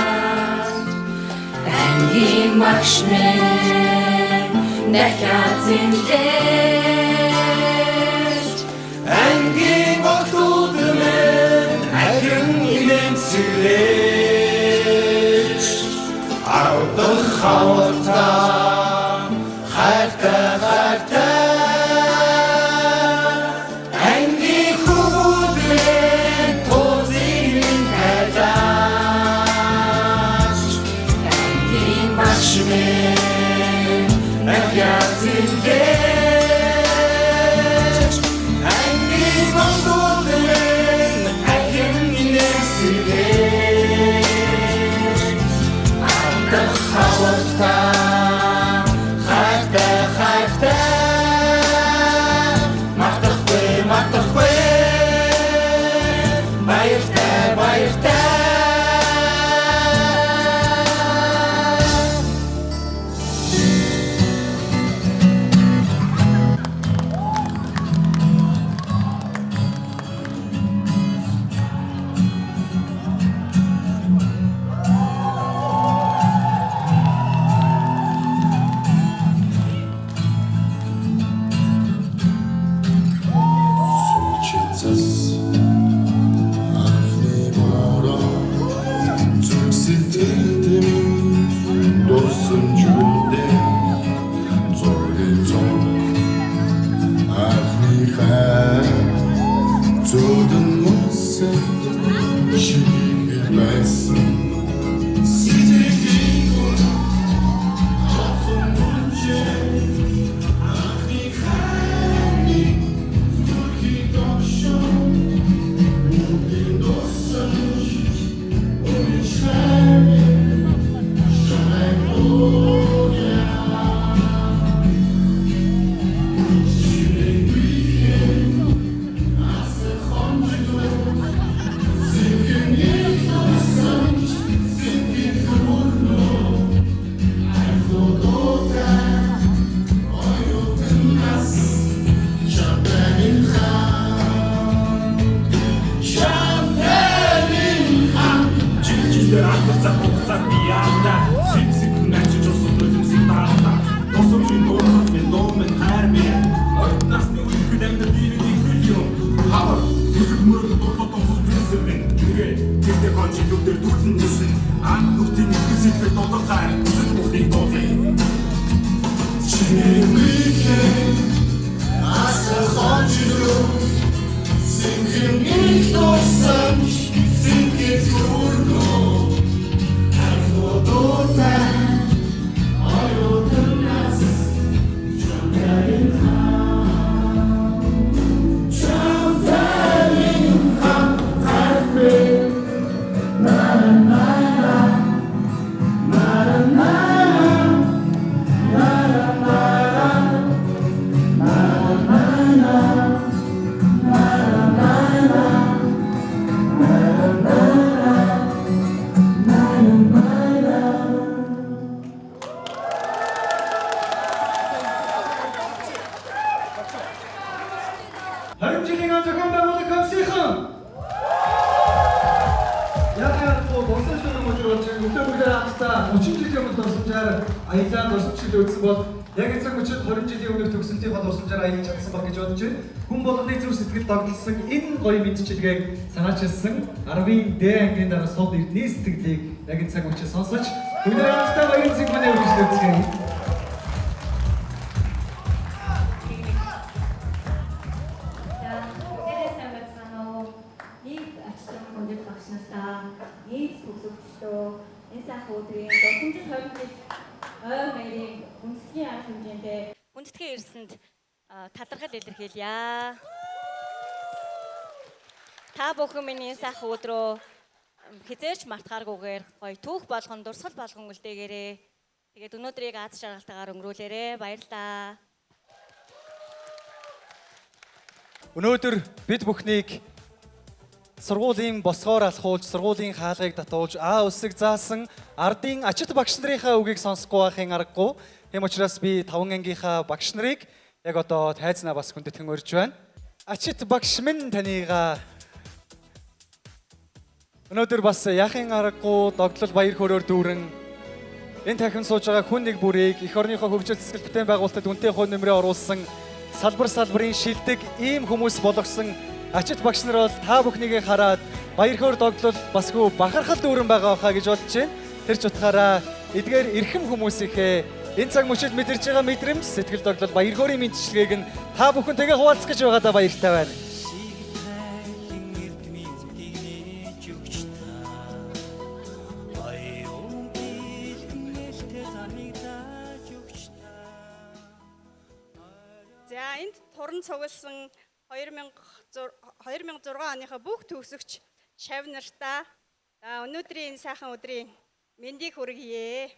Ангийн багш минь дахиад зэмлээч. Ангийн охтууд минь ахин инээмсэглэж Аравдах хавтаа хайртай хайртай. Ангийн хөвгүүд минь туузыг минь тайлаач. Ангийн Багш минь дахиад зэмлээч. Ангийн охтууд минь ахин инээмсэглэж Аравдах хавтаа хайртай хайртай. Мартахгүй мартахгүй баяртай баяртай. Сүлжээ анхны бороо зүрх сэтгэлд минь дурсан жүлдээ зургийн цог анхны хайр зүүдэн үнсэнд шигэл байсан сэтгэлийн гол тохон үнжээ анхны хайр минь зүрхийг догшин үнэн дусан үнэн хайр шамайг ууя ширээгүй аса хонжлоо зинхэн их дусан зинхэн хөрнөө архуудаа оюутан нас чамтай хаан Чамтай хаан. Жижигдэр алдарцаа хугацаа биянда Симсэг начиж усан нулимсэг даалта Дурсамжийн дуудлага минь дуу минь хайр минь Ойд насны үерхэд амьдрал ирээд ихэл юм. Хавар төсөл мөрөд дуудлага томсос бэлсэн минь. Тэгээд тэртээ кончи төвдөр дүрлэн нисэн. Ан нүхтийн итгэл сэтгэл дуудлага хайр төсөл бүхнийг дуулъя. Чимээгүй аса хонжлоо зинхэн их дусан зинхэн хөрнөө архуудаа оюутан нас чамтай хаан чамтай хаан хайр на на на на на на на на на на на 20 жилийн зохион байгуулах комиссийнхан яг яг дурсамж дөрөв өдөр болж байгаа. Өглөө бүгдээ хамтдаа 30 жилийн өмнө дурсамжаар аялаа дурсамжлал үзсэн бол яг эцэг мөчид 20 жилийн өмнөх төгсөлтийнхөө дурсамжаар аялж чадсан баг гэж бодож байна. Хүн болгоны зүрх сэтгэл догдолсон энэ гоё мэдчилгээг санаачилсан 10-ын Д ангийн дараа сууд эрдний сэтгэлийг яг энэ цаг мөчид сонсож бүгдээ хамтдаа баярын цэг манай үргэлжлүүлцгээе. За, бүгдээрээ сайн байцгаана уу? Нийт ачлан хүндэт багш нараа, нийт төгсөгчдөө энэ сайхан өдрийн дурсамжит 20 жил ойр маягийн хүндэтгэхийн арга хэмжээндээ Хүндэтгэн ирсэнд талархал илэрхийлье. Та бүхэн миний энэ сайхан өдрөө хизээч мартахааргүйгээр гоё түүх болгон, дурсгал болгон үлдээгээрэй. Тэгээд өнөөдрийг аз жаргалтайгаар өнгөрүүлээрэй. Баярлалаа. Өнөөдөр бид бүхнийг Сургуулийн босгоор алхуулж, сургуулийн хаалгыг татуулж, А үсэг заасан ардын ачит багш нарынхаа үгийг сонсохгүй байхын аргагүй. Тийм учраас би 5 ангийнхаа багш нарыг яг одоо тайзнаа бас хүндэтгэн урьж байна. Ачит багш минь танийгаа өнөөдөр бас яахын аргагүй догдлол баяр хөөрөөр дүүрэн энэ танхим сууж байгаа хүн нэг бүрийг эх орныхоо хөгжил цэцгэл бүтээн байгуулалтад үнэтэй хувь нэмрээ оруулсан салбар салбарын шилдэг ийм хүмүүс болгосон ачит багш нар бол та бүхнийг хараад баяр хөөр догдлол басгүй бахархал дүүрэн байгаа хаа гэж бодож байна. Тэр ч утгаараа эдгээр эрхэм хүмүүсийнхээ энэ цаг мөчид мэдэрч байгаа мэдрэмж, сэтгэл догдлол, баяр хөөрийн мэдчилгээг нь та бүхэнтэйгээ хуваалцах гэж байгаадаа баяртай байна. За энд туран цугласан 2006 оныхоо бүх төгсөгч шав нартаа өнөөдрийн энэ сайхан өдрийн мэндийг хүргье.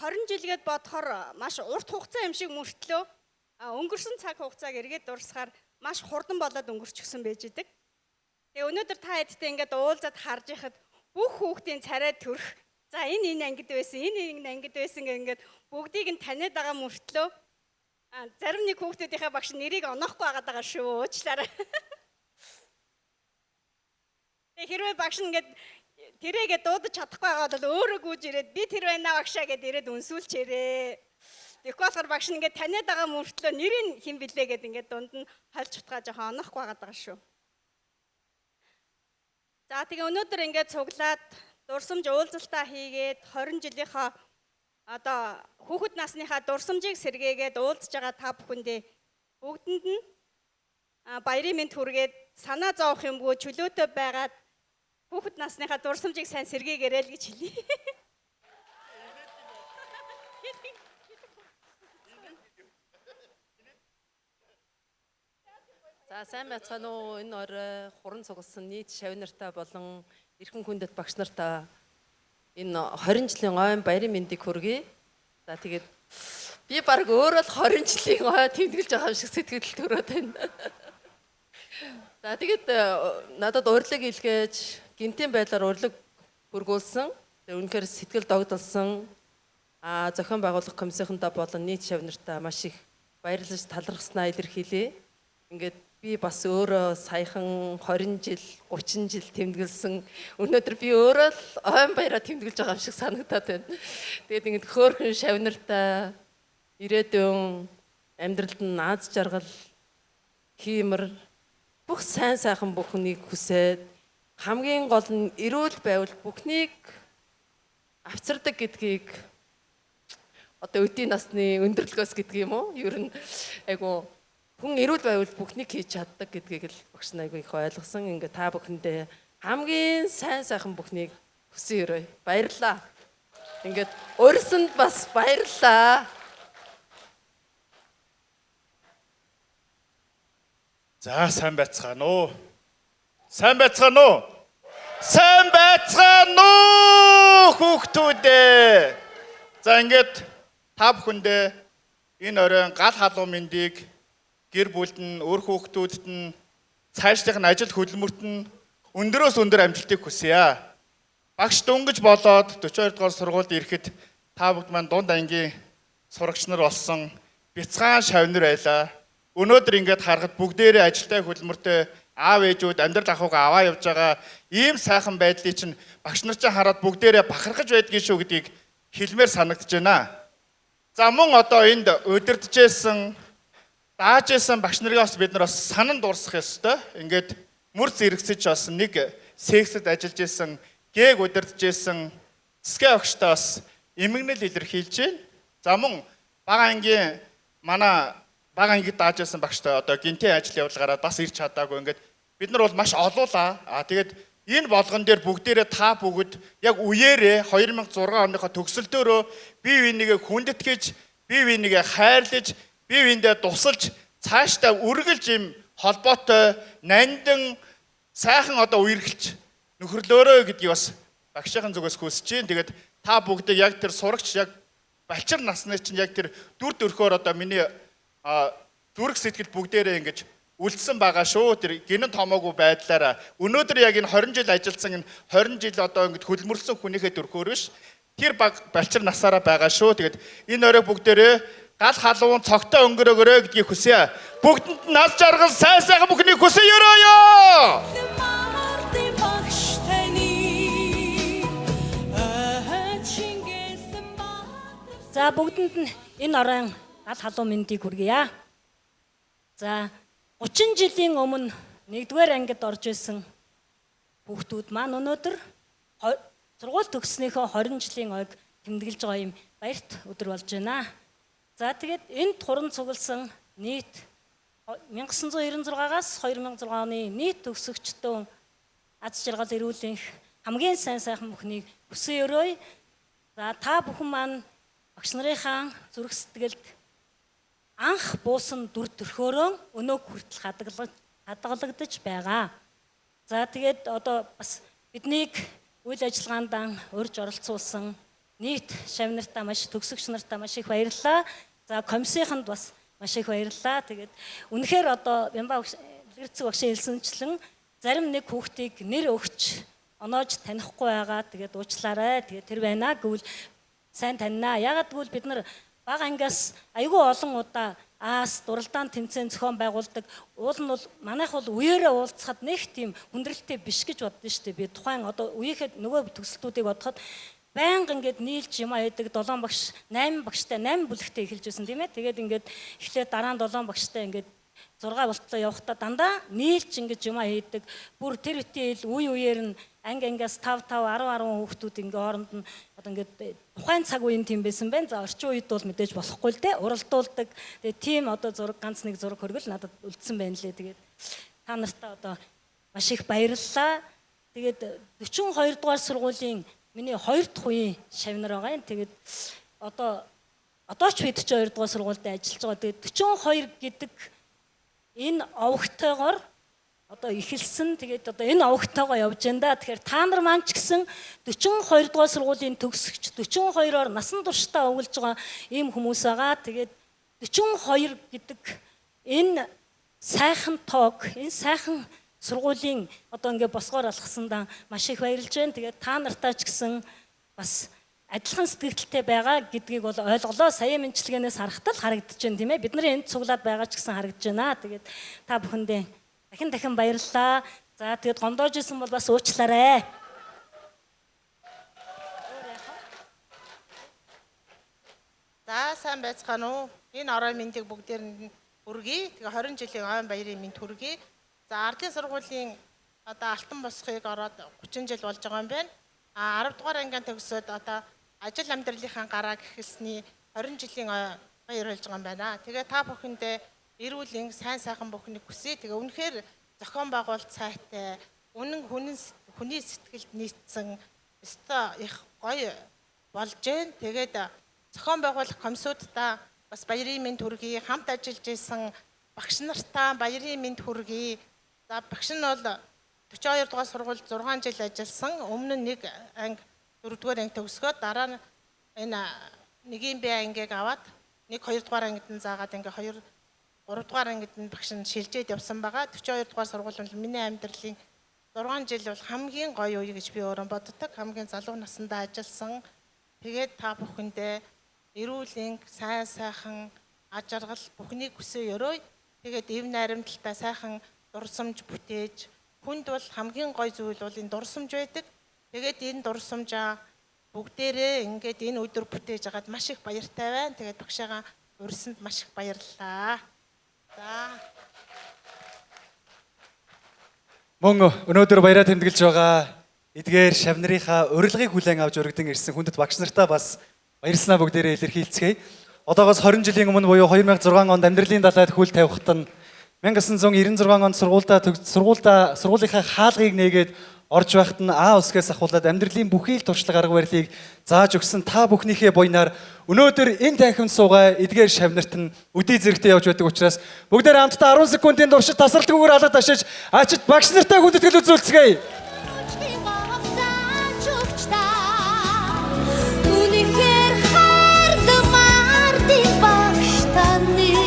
20 жилгээд бодохоор маш урт хугацаа юм шиг мөртлөө өнгөрсөн цаг хугацааг эргээд дурсахаар маш хурдан болоод өнгөрчихсөн байж идэг. Тэгээ өнөөдөр та хэдтэй ингээд уулзаад харж яхад бүх хүүхдийн царай төрх. За энэ ангид байсан, энэ ангид байсан гэх ингээд бүгдийг нь таниад байгаа мөртлөө зарим нэг хүүхдүүдийнхээ багш нэрийг онохгүй байгаад байгаа шүү. Уучлаарай. Тэгээ хэрвээ багш нь ингээд тэрээгээ дуудаж чадахгүй байгаа бол өөрөө гүйж ирээд би тэр байна багшаа гэд ирээд үнсүүлчээрээ. Тэгэхгүй болохоор багш нь ингээд таниад байгаа мөртлөө нэрийг хэн блэ гэд ингээд дунд нь хольж утгаа жоохон онохгүй байгаад байгаа шүү. За тэгээ өнөөдөр ингээд цуглаад дурсамж уулзалтаа хийгээд 20 жилийнхаа одоо хүүхэд насныхаа дурсамжийг сэргээгээд уулзж байгаа та бүхэндээ бүгдэнд нь баярын мэнд хүргээд санаа зовох юмгүй чөлөөтэй байгаад хүүхэд насныхаа дурсамжийг сайн сэргээгээрэй л гэж хэлье. За сайн байцгаана уу? Энэ орой хуран цугласан нийт шавь нартай болон эрхэм хүндэт багш нартаа энэ 20 жилийн ойн баярын мэндийг хүргэе. За тэгээд би баг өөрөө л 20 жилийн ой тэмдэглэж байгаа юм шиг сэтгэл төрөөд байна. За тэгээд надад урилга илгээж гинтийн байдлаар урилга хүргүүлсэн. Тэгээд үнэхээр сэтгэл догдолсон. Зохион байгуулах комиссийнхандаа болон нийт шавь нартаа маш их баярлаж талархснаа илэрхийлье. Ингээд би бас өөрөө саяхан 20 жил, 30 жил тэмдэглэсэн. Өнөөдөр би өөрөө л ойн баяраа тэмдэглэж байгаа юм шиг санагдаад байна. Тэгээд ингээд хөөрхөн шавь нартай ирээдүйн амьдралд нь аз жаргал, хиймэр бүх сайн сайхан бүхнийг хүсээд хамгийн гол нь эрүүл байвал бүхнийг авчирдаг гэдгийг одоо өдийн насны өндөрлөгөөс гэдэг юм уу? Ер нь айгу хүн эрүүл байвал бүхнийг хийж чаддаг гэдгийг л багш нар айгу их ойлгосон. Ингээ та бүхэндээ хамгийн сайн сайхан бүхнийг хүсэн өрөө. Баярлалаа. Ингээд урьсанд бас баярлалаа. За сайн байцгаана уу? Сайн байцгаана уу? Сайн байцгаана уу хүүхдүүдээ. За ингээд та бүхэндээ энэ оройн гал халуун мэндийг гэр бүлд нь, үр хүүхдүүдэд нь, цаашлах нь ажил хөдөлмөрт нь өндөрөөс өндөр амжилтыг хүсье. Багш дөнгөж болоод 42 дугаар сургуульд ирэхэд та бүгд маань дунд ангийн сурагч нар болсон бяцхан шавнар байлаа. Өнөөдөр ингээд харахад бүгдээрээ ажилтай хөдөлмөртэй аав ээжүүд амьдрал ахуйгаа аваа явж байгаа ийм сайхан байдлыг чинь багш нар чинь хараад бүгдээрээ бахархаж байдгийг шүү гэдгийг хэлмээр санагдаж байна. За мөн одоо энд удирдахжсэн дааж исэн багш нарыг бас бид нар бас санан дурсах ёстой. Ингээд мөр зэрэгсэж бас нэг сексэд ажиллаж исэн, гээг удирдах исэн цэцгээ огштой бас эмгэнэл илэрхийлж байна. За мөн бага ангийн манай бага ангид дааж исэн багштай одоо гинтийн ажил явдал гараад бас ирч чадаагүй. Ингээд бид нар бол маш олуулаа. Тэгээд энэ болгон дээр бүгдээрээ та бүгд яг үеэрээ 2006 оныхоо төгсөлдөөрөө бие биенийгээ хүндэтгэж, бие биенийгээ хайрлаж, бие биендээ тусалж цаашдаа үргэлж юм холбоотой нандин сайхан одоо үерхэлж нөхөрлөөрэй гэдгийг бас багшийн зүгээс хүсэж байна. Тэгээд та бүгдийг яг тэр сурагч яг балчир насны чинь яг тэр дүр төрхөөр одоо миний зүрх сэтгэл бүгдээрээ ингэж үлдсэн байгаа шүү. Тэр гинэн томоогүй байдлаараа өнөөдөр яг энэ 20 жил ажилласан, энэ 20 жил одоо ингэж хөдөлмөрлсөн хүнийхээ төрхөөр биш, тэр баг балчир насаараа байгаа шүү. Тэгээд энэ орой бүгдээрээ гал халуун цогтой өнгөрөөгөрөө гэдгийг хүсье. Бүгдэнд нь аз жаргал, сайн сайхан бүхнийг хүсье өрөөё. За, бүгдэнд нь энэ оройн гал халуун мэндийг хүргье. За, 30 жилийн өмнө 1-р ангид орж исэн хүүхдүүд маань өнөөдөр сургууль төгссөнийхөө 20 жилийн ойг тэмдэглэж байгаа юм баярт өдөр болж байна. За, тэгээд энд хуран цугласан нийт 1996-аас 2006 оны нийт төгсөгчдөө аз жаргал, эрүүл энх, хамгийн сайн сайхан бүхнийг хүсэн өрөөе. За, та бүхэн маань багш нарынхаа зүрх сэтгэлд анх буусан дүр төрхөөрөө өнөөг хүртэл хадгалагдаж байгаа. За, тэгээд одоо бас биднийг үйл ажиллагаанд урьж оролцуулсан нийт шавь нартаа маш, төгсөгч нартаа маш их баярлалаа. За, комиссийнханд бас маш их баярлалаа. Тэгээд үнэхээр одоо Бямба багш, Дэлгэрцэг багшийн хэлсэнчлэн зарим нэг хүүхдийг нэр өгч оноож танихгүй байгаа. Тэгээд уучлаарай. Тэгээд тэр байна гэвэл сайн танина. Яагаад гэвэл бид нар бага ангиас айгүй олон удаа аас дуралдаан тэмцээн зохион байгуулдаг. Уул нь бол манайх бол үеэрээ уулзахад нэг тийм хүндрэлтэй биш гэж боддоо шүү дээ. Би тухайн одоо үеийнхэд нөгөө төгсөлтүүдийг бодоход байнга ингээд нийлж юм аядаг, 7 багш, 8 багштай, 8 бүлэгтэй эхэлж байсан, тийм ээ. Тэгээд ингээд эхлээд дараа нь 7 багштай ингээд 6 болтлоо явахдаа дандаа нийлж ингэж юм хийдэг. Бүр тэр үеийн ил үе үеэр нь анги ангиас 5 5 10 10 хүүхдүүд ингээ хооронд нь одоо ингээд тухайн цаг үеийн тийм байсан байна. За, орчин үед бол мэдээж болохгүй л дээ. Уралдуулдаг. Тэгээд тийм одоо зураг, ганц нэг зураг хөргөл надад үлдсэн байна лээ. Тэгээд та нартаа одоо маш их баярлалаа. Тэгээд 42 дугаар сургуулийн миний 2 дахь үеийн шавнар байгаа юм. Тэгээд одоо ч би 42 дугаар сургуульд ажиллаж байгаа. Тэгээд 42 гэдэг энэ овогтойгоор одоо эхэлсэн. Тэгээд одоо энэ овогтойгоо явж байна да. Тэгэхээр та нар маань ч гэсэн 42 дугаар сургуулийн төгсөгч, 42-оор насан туршдаа овоглож байгаа ийм хүмүүс байгаа. Тэгээд 42 гэдэг энэ сайхан тоог, энэ сайхан сургуулийн одоо ингээ босгоор алхсандаа маш их баярлж байна. Тэгээд та нартаа ч гэсэн бас адилхан сэтгэлтэй байгаа гэдгийг бол ойлголоо. Саяын мэнчилгээнээс харахад л харагдаж байна, тийм ээ. Бид нарын энд цуглаад байгаа ч гэсэн харагдаж байна. Тэгээд та бүхэндээ дахин дахин баярлалаа. За, тэгээд гомдоож исэн бол бас уучлаарай. За, сайн байцгаана уу? Энэ орой мэндийг бүгдээр нь хүргэе. Тэгээ 20 жилийн ойн баярын мэнд хүргэе. За, ардын сургуулийн одоо алтан босхийг ороод 30 жил болж байгаа юм байна. А 10 дугаар ангиан төгсөөд одоо ажил амьдралынхаа гарааг эхэлсний 20 жилийн баяр болж байгаа юм байна. Тэгээ та бүхэндээ эрүүл энх, сайн сайхан бүхнийг хүсье. Тэгээ үнэхээр зохион байгуулалт сайтай, үнэн хүний сэтгэлд нийцсэн ёстой их гоё болж гэн. Тэгээд зохион байгуулах комиссуудаа бас баярын мэнд хүргэе. Хамт ажиллаж исэн багш нартаа баярын мэнд хүргэе. За, багш нь бол 42 дугаар сургуульд 6 жил ажилласан. Өмнө нь нэг анги, 4 дугаар анги төгсгөөд дараа нь энэ нэгийн Б ангийг аваад 1 2 дугаар ангид нь заагаад ингээ 2 3 дугаар ангид нь багш нь шилжээд явсан байгаа. 42 дугаар сургууль нь миний амьдралын 6 жил бол хамгийн гоё үе гэж би өөрөө боддог. Хамгийн залуу насндаа ажилласан. Тэгээд та бүхэндээ эрүүл энх, сайн сайхан, аж аргал бүхнийг хүсээ өрөөе. Тэгээд эв найрамдалтай сайхан дурсамж бүтээж, хүнд бол хамгийн гоё зүйл бол энэ дурсамж байдаг. Тэгээд энэ дурсамжаа бүгдээрээ ингээд энэ өдөр бүтээж хагаад маш их баяртай байна. Тэгээд багшаага урьсанд маш их баярлалаа. За. Мөн өнөөдөр баяраа тэмдэглэж байгаа эдгээр шав нарынхаа урилгыг хүлээн авч өргөдөн ирсэн хүндэт багш нартаа бас баярснаа бүгдээрээ илэрхийлцгээе. Одоогоос 20 жилийн өмнө буюу 2006 онд амьдралын далайд хөл тавихад нь 1996 онд сургуулийнхаа хаалгыг нээгээд орж байхад нь А үсгээс ахуулаад амьдралын бүхий л туршлага, арга барилыг зааж өгсөн та бүхнийхээ буйнаар өнөөдөр энэ танхимд суугаа эдгээр шав нарт нь өдий зэрэгтэй явж байдаг учраас бүгдээр хамтдаа 10 секундын туршид тасралтгүйгээр алга ташиж ачид багш нартай хүндэтгэл үзүүлцгээе. Үнэхээр хайрлаг.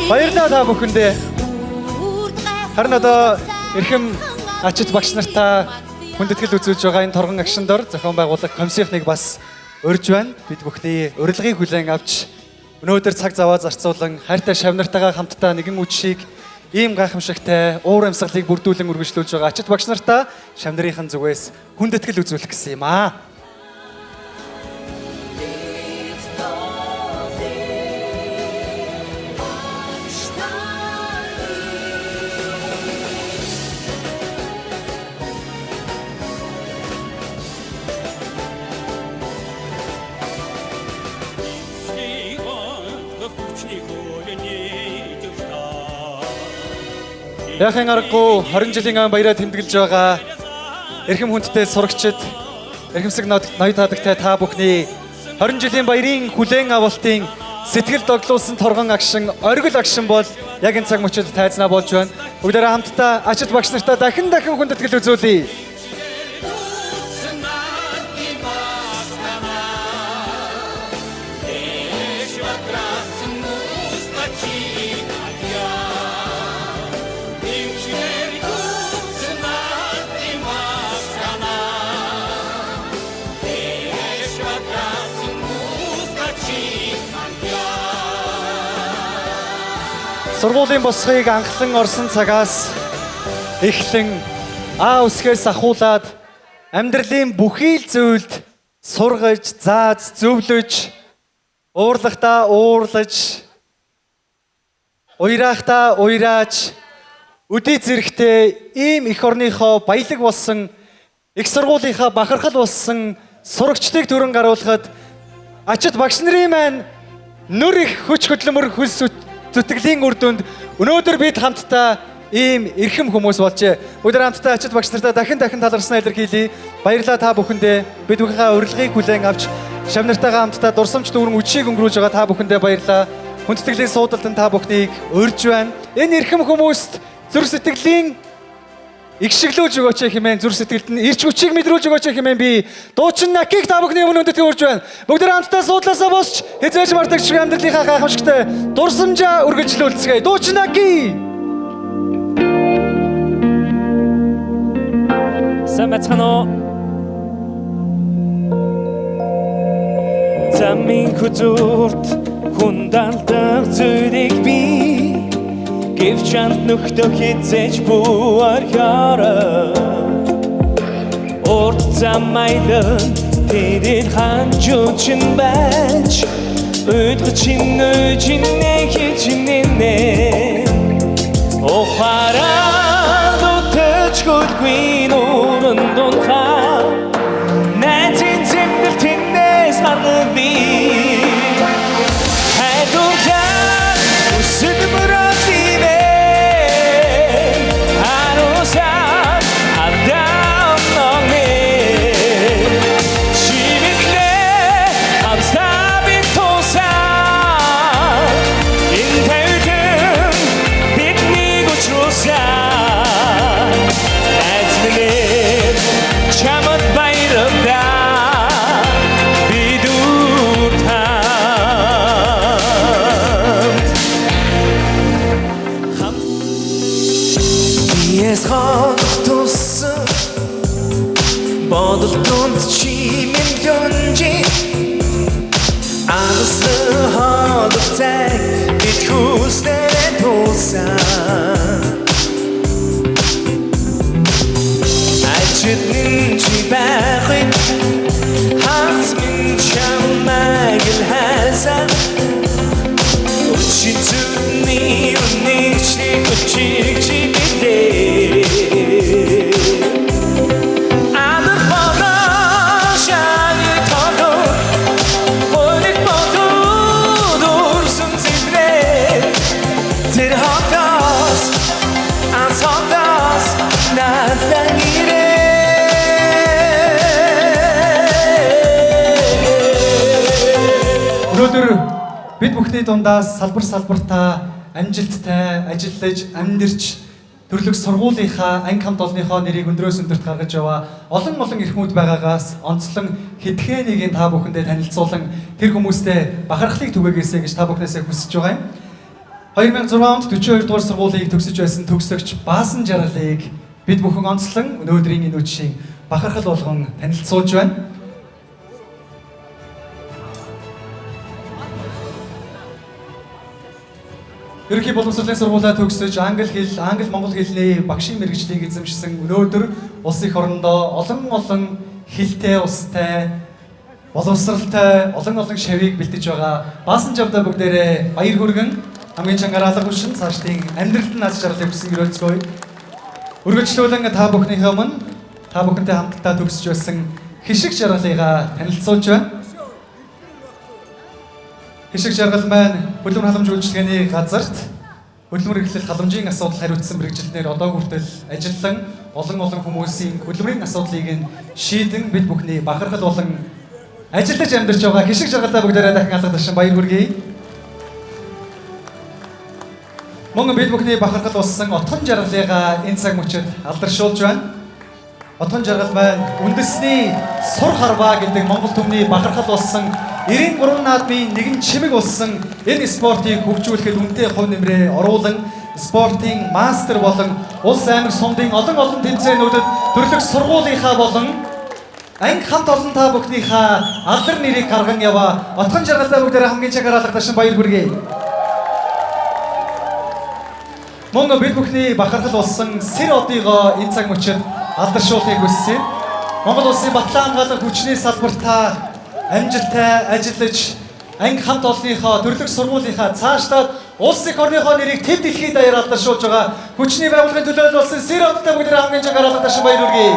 Баярлалаа та бүхэндээ. Харин одоо эрхэм ачит багш нартаа хүндэтгэл үзүүлж байгаа энэ торгон агшин дор зохион байгуулах комиссийнхныг бас урьж байна. Бид бүхний урилгыг хүлээн авч өнөөдөр цаг заваа зарцуулан хайртай шав нартайгаа хамтдаа нэгэн үдшийг ийм гайхамшигтай уур амьсгалыг бүрдүүлэн үргэлжлүүлж байгаа ачит багш нартаа шав нарын зүгээс хүндэтгэл үзүүлэх гэсэн юм аа. Яахын аргагүй 20 жилийн ан баяраа тэмдэглэж байгаа эрхэм хүндтэй сурагчид, эрхэмсэг ноёд таадагтай та бүхний 20 жилийн баярын хүлээн авалтын сэтгэл догдлуулсан торгон агшин, оргил агшин бол яг энэ цаг мөчид тайзнаа болж байна. Бүгдээрээ хамтдаа ачит багш нартаа дахин дахин хүндэтгэл үзүүлье. Сургуулийн босхийг анхлан орсон цагаас эхлэн А үсгээс ахуулаад амьдралын бүхий л зүйлд сургаж, зааж, зөвлөж, уурлахдаа уурлаж, уйрахдаа уйрааж, өдий зэрэгтэй ийм эх орныхоо баялаг болсон, их сургуулийнхаа бахархал болсон сурагчдыг төрөн гаруулахад ачит багш нарын маань нүр их хүч хөдөлмөр хөлс зүтгэлийн үр дүнд өнөөдөр бид хамтдаа ийм эрхэм хүмүүс болжээ. Бүгд хамтдаа ачит багш нартаа дахин дахин талархснаа илэрхийлье. Баярлалаа та бүхэндээ. Бид бүхийнхээ урилгыг хүлээн авч шав нартайгаа хамтдаа дурсамж дүүрэн үдшийг өнгөрүүлж байгаа та бүхэндээ баярлалаа. Хүндэтгэлийн суудалд та бүхнийг урьж байна. Энэ эрхэм хүмүүст зүрх сэтгэлийн игшиглүүлж өгөөч хэмээн зүрх сэтгэлд нь ирч хүчийг мэдрүүлж өгөөч хэмээн би дуучин Накиг та бүхний өмнө өндөтгөн урьж байна. Бүгд хамтдаа суудлаасаа босч хязгаарч мартагч амьдралынхаа гайхамшигтай дурсамжаа үргэлжлүүлцгээе. Дуучин Наки. Сайн байцгаана уу? Замын хүзүүрт хүндалдаг зүйлийг би гэвч анд нөхдөө хизээж бүү орхиороо. Урт зам аялан тэдэд ханчуучин байж уйдгах чинь үжинэ хичнэнэ. Ухаараа нүтэж хөлгүй нүүрэн дунхаа найзын зэмлэл тэнээс гаргавээ. Хайдуурлаа үсэг мөрөөдөө харуулсан адам номэ чимэглээ хамсаа би тусаа энэ тавилан биднийг учруулсан найз минь чамд баярлалаа бид үрт хамт. Биес хонх туссан бодол тунд чи минь лүнжи агсан холох цаг бид хүснээр тулсан ажид минь чи байхыг хагас минь чамайг л хайсан өчиг зүрхний үнийг чи хүчийг чи билээ. Адар болон шаны толгой хоног бодод үрсэн зэврээ тэр хотоос анс хотоос нааздан ирээ. Өнөөдөр бид бүхний дундаас салбар салбартаа амжилттай ажиллаж, амьдарч төрлөх сургуулийнхаа анги хамт олонныхоо нэрийг өндрөөс өндөрт гаргаж яваа олон олон эрхмүүд байгаагаас онцлон хэдхэн нэгийг та бүхэндээ танилцуулан тэр хүмүүстэй бахархлыг түгээгээсэй гэж та бүхнээсээ хүсэж байгаа юм. 2006 онд 42 дугаар сургуулийг төгсөж байсан төгсөгч Баасан Жаргалыг бид бүхэн онцлон өнөөдрийн энэ үдшийн бахархал болгон танилцуулж байна. Ерөнхий боловсролын сургуулиа төгсөж англи хэл, англи-монгол хэлний багшийн мэргэжлийг эзэмшсэн өнөөдөр улс их орондоо олон олон хэлтэй, устай, боловсралтай олон олон шавийг бэлтэж байгаа Баасан Жавда бүгдээрээ баяр хүргэн хамгийн чангаар алга хүшин цаашдын амьдралд нь аз жаргалыг хүсэн ерөөлцгөөе. Үргэлжлүүлэн та бүхнийхээ өмнө та бүхэнтэй хамтдаа төгсөж байсан Хишиг Жаргалыгаа танилцуулж байна. Хишиг Жаргал маань хөдөлмөр халамж үйлчилгээний газарт хөдөлмөр эрхлэл халамжийн асуудал хариуцсан мэргэжилтнээр одоо хүртэл ажиллан олон олон хүмүүсийн хөдөлмөрийн асуудлыг нь шийдэн бид бүхний бахархал болон ажиллаж амьдарч байгаа Хишиг Жаргалаа бүгдээрээ дахин алга ташин баяр хүргэе. Мөн бид бүхний бахархал болсон Отгон Жаргалыгаа энэ цаг мөчид алдаршуулж байна. Отгон Жаргал маань үндэсний сур харваа гэдэг Монгол түмний бахархал болсон 93 наадмын нэгэн чимэг болсон энэ спортыг хөгжүүлэхэд үнэтэй хувь нэмрээ оруулан спортын мастер болон улс аймаг сумдын олон олон тэмцээнүүдэд төрлөх сургуулийнхаа болон анги хамт олон та бүхнийхээ алдар нэрийг гарган яваа Отгон Жаргалтай бүгдээрээ хамгийн чангаар алга ташин баяр хүргэе. Мөн бид бүхний бахархал болсон Сэр одыгоо энэ цаг мөчид алдаршуулахыг хүссэн. Монгол улсын батлан хамгаалах хүчний салбартаа амжилттай ажиллаж анги хамт олонныхоо төрлөх сургуулийнхаа цаашлаад улс их орныхоо нэрийг төв дэлхийд даяар алдаршуулж байгаа хүчний байгууллагын төлөөлөл болсон Сэр одтой бүгдээр хамгийн чангаар алга ташин баяр хүргэе.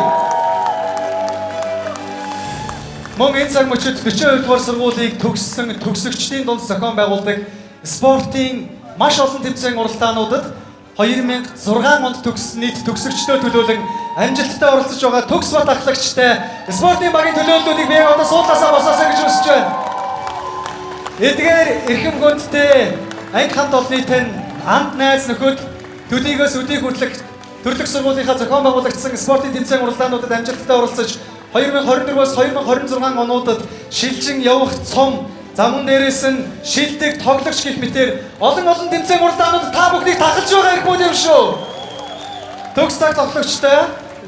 Мөн энэ цаг мөчид 42 дугаар сургуулийг төгссөн төгсөгчдийн дунд зохион байгуулдаг спортын маш олон тэмцээн уралдаануудад 2006 онд төгссөн нийт төгсөгчдөө төлөөлөн амжилттай оролцож байгаа төгс бат ахлагчтай спортын багийн төлөөллүүдийг би яг одоо суудлаасаа босоосоо гэж хүсэж байна. Эдгээр эрхэм хүндтэй анги хамт олонны тань анд найз нөхөд төдийгөөс өдий хүртэлх төрлөх сургуулийнхаа зохион байгуулагдсан спортын тэмцээн уралдаануудад амжилттай оролцож 2024-өөс 2026 онуудад шилжин явах цом замун дээрээс нь шилдэг тоглогч гэх мэтэр олон олон тэмцээн уралдаануудад та бүхнийг тахалж байгаа эрхмүүд юм шүү. Төгс цаг тоглогчтой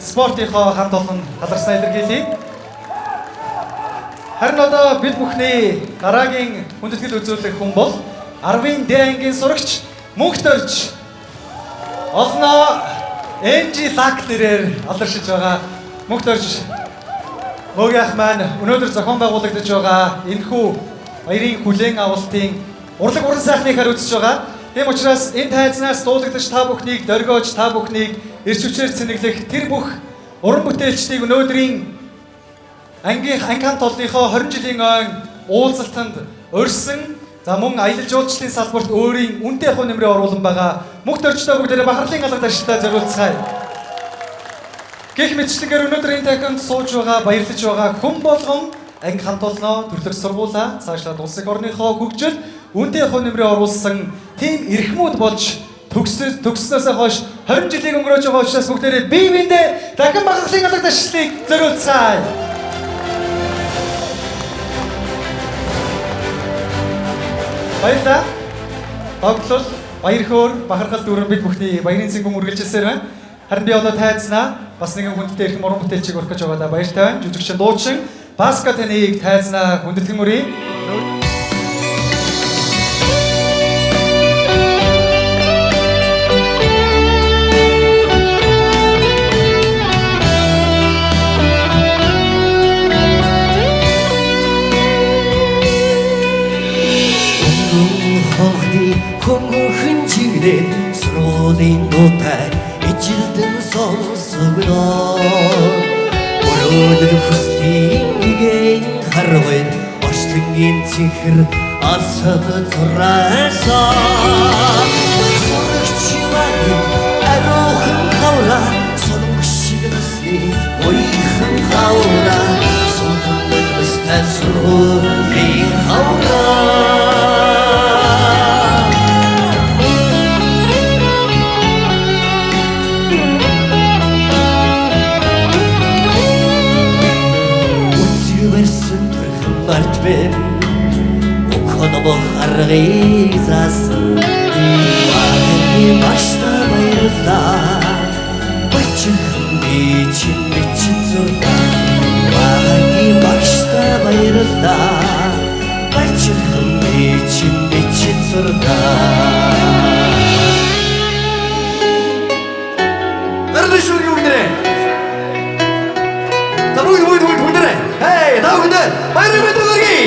спортынхоо хамт олон талархсаа илэрхийлье. Харин одоо бид бүхний дараагийн хүндэтгэл үзүүлэх хүн бол 10-ын Д ангийн сурагч Мөнх Дорж олноо MG Лак нэрээр алдаршиж байгаа Мөнх Дорж Мөгийн ах маань өнөөдөр зохион байгуулагдаж байгаа энэхүү баярын хүлээн авалтын урлаг уран сайхныг хариуцж байгаа. Тийм учраас энэ тайзнаас дуулагдаж та бүхнийг дөргиож, та бүхнийг эрч хүчээр цэнэглэх тэр бүх уран бүтээлчдийг өнөөдрийн ангийн анги хамт олонныхоо 20 жилийн ойн уулзалтанд урьсан, за мөн аялал жуулчлалын салбарт өөрийн үнэтэй хувь нэмрээ оруулан байгаа Мөнх Доржтой бүгдээрээ бахархлын алга ташлаа зориулцгаая. Гэх мэтчлэнгээр өнөөдөр энэ танхимд сууж байгаа, баярлаж байгаа хүн болгон анги хамт олноо, төрлөх сургуулаа, цаашлаад улс их орныхоо хөгжил, үнэтэй хувь нэмрээ оруулсан тийм эрхмүүд болж төгснөөсөө хойш 20 жилийг өнгөрөөж байгаа учраас бүгдээрээ бие биендээ дахин бахархлын алга ташлыг зориулцгаая. Баярлалаа. Догтлол, баяр хөөр, бахархал дүүрэн бид бүхний баярын цэнгүүн үргэлжилсээр байна. Харин би одоо тайзнаа бас нэгэн хүндтэй эрхэм уран бүтээлчийг урах гэж байгаадаа баяртай байна. Жүжигчин дуучин Баска таныг тайзнаа хүндэтгэн үрье. Хөнгөн чигнэн сургуулийн дуутай ижилдэн сонсогдоо. Өрөөдөл хүслийн нэгэн харвын орчлонгийн цэнхэр асад зураасан. Сурагч маань ариухан хавраа, солонгос шиг насны уйхан хавраа, сунтан мөстэй сургуулийн хавраа. Мартбен Оконобо харгыг заасан. Ангийн багштай баярлаа. Бачихан би чинь бичиж зурлаа. Ангийн багштай баярлаа. Бачихан би чинь бичиж зурлаа. Бэрний шүргийн бүгдээрээ. За бүгд бүгд бүгд бүгдээрээ. Хей, та бүхэндээ баярын мэнд хүргэе.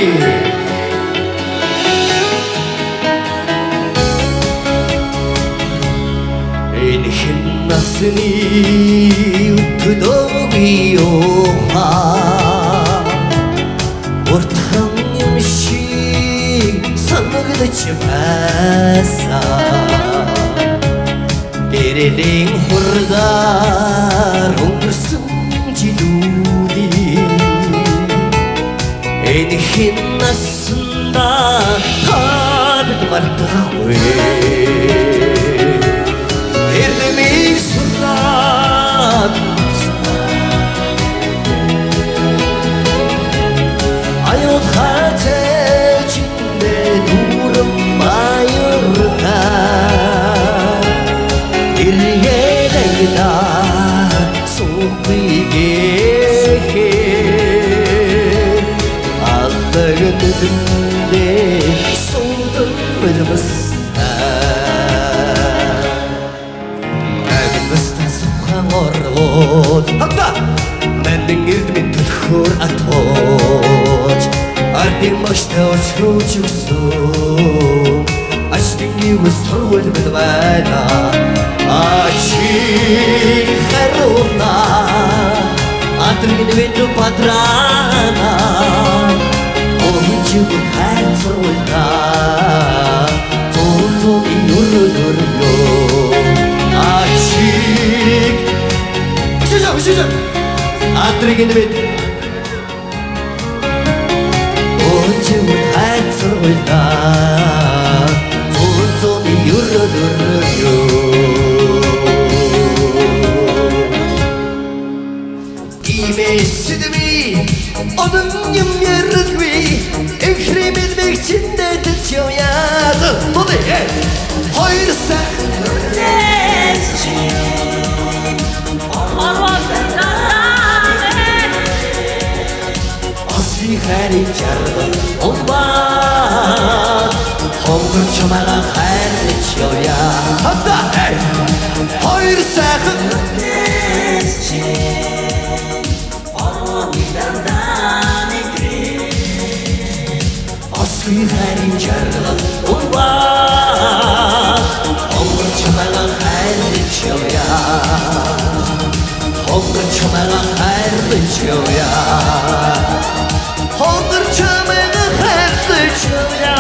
Энэ хэн насны өдөөгүй юуха уртхан юм шиг санагдаж байсан. Гэрлийн хурдаар өнгөрсөн жилүүдийн энэ хэн наснда та бид мартахгүй. Эрдэмийг сурлаад аюул хацээчэндээ дүүрэн баяртай эргээд ангидаа суухгүй алдаг нүдэндээ суудан бэлмэстэй Агнастай сухан оргууд Хатта Мандин эрдмийн төлхөөр атгууж Ардын багштай оршууж өгсөн. Ажтын ус сургууль бид байна. Ачи хариуна Адрын бид бадрана. Огч хайр сургуульта Зуун зуун өрөөлөрөө Ачиг Өшөөж өшөөж. Адрыг бид Огч хайр сургуульта Зуун зуун өрөөлөрөө. Имэсдми одон юм ярилгүй Эхрэмэл мэгчэндээ төчөөя. Тулы хоёр сайхан Осын хайрын жаргал умбаа Хонгор чамайгаа хайрлаж явъя. Хатта хоёр сайхан Осын хайрын жаргал умбаа Хонгор чамайгаа хайрлаж явъя. Хонгор чамайгаа хайрлаж явъя. Хонгор чамайгаа хайрлаж явъя.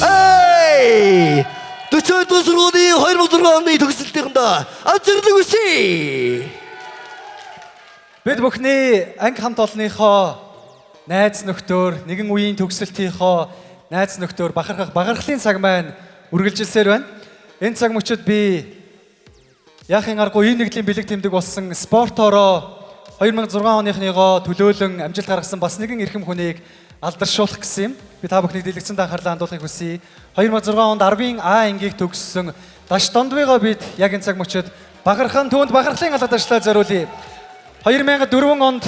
Эй! 42 дугаар сургуулийн 2006 оны төгсөлтөнд азарлаг үсэ. Бид бүхний анги хамт олонныхоо найз нөхдөр, нэгэн үеийн төгсөлтийнхоо найз нөхдөр бахархах бахархлын цаг маань үргэлжилсээр байна. Энэ цаг мөчид би яахын аргагүй энэ нэгдлийн бэлэг тэмдэг болсон спортоороо 2006 оныхныгоо төлөөлөн амжилт гаргасан бас нэгэн эрхэм хүнийг алдаршуулах гэсэн юм. Би та бүхнийг дэлгэцэн анхаарлаа хандуулахыг хүсье. 2006 онд 10-ын А ангийг төгссөн Даш Дондвыгоо бид яг энэ цаг мөчид бахархан түүнд бахархлын алга ташлаа зориулъя. 2004 онд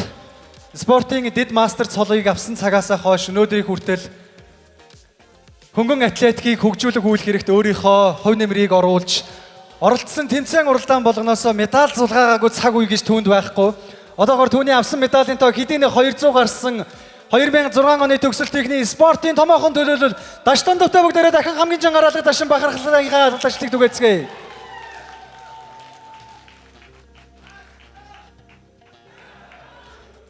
спортын дэд мастер цолыг авсан цагаасаа хойш өнөөдрийг хүртэл хөнгөн атлетикийг хөгжүүлэх үйл хэрэгт өөрийнхөө хувь нэмрийг оруулж оролцсон тэмцээн уралдаан болгоноосоо медаль зулгаагаагүй цаг үе гэж түүнд байхгүй. Одоогор түүний авсан медалийн тоо хэдийн 200 гарсан 2006 оны төгсөлтийнхний спортын томоохон төлөөлөл Даштандовтой бүгдээрээ дахин хамгийн чангаар алга ташин бахархлынхаа алга ташлыг түгээцгээе.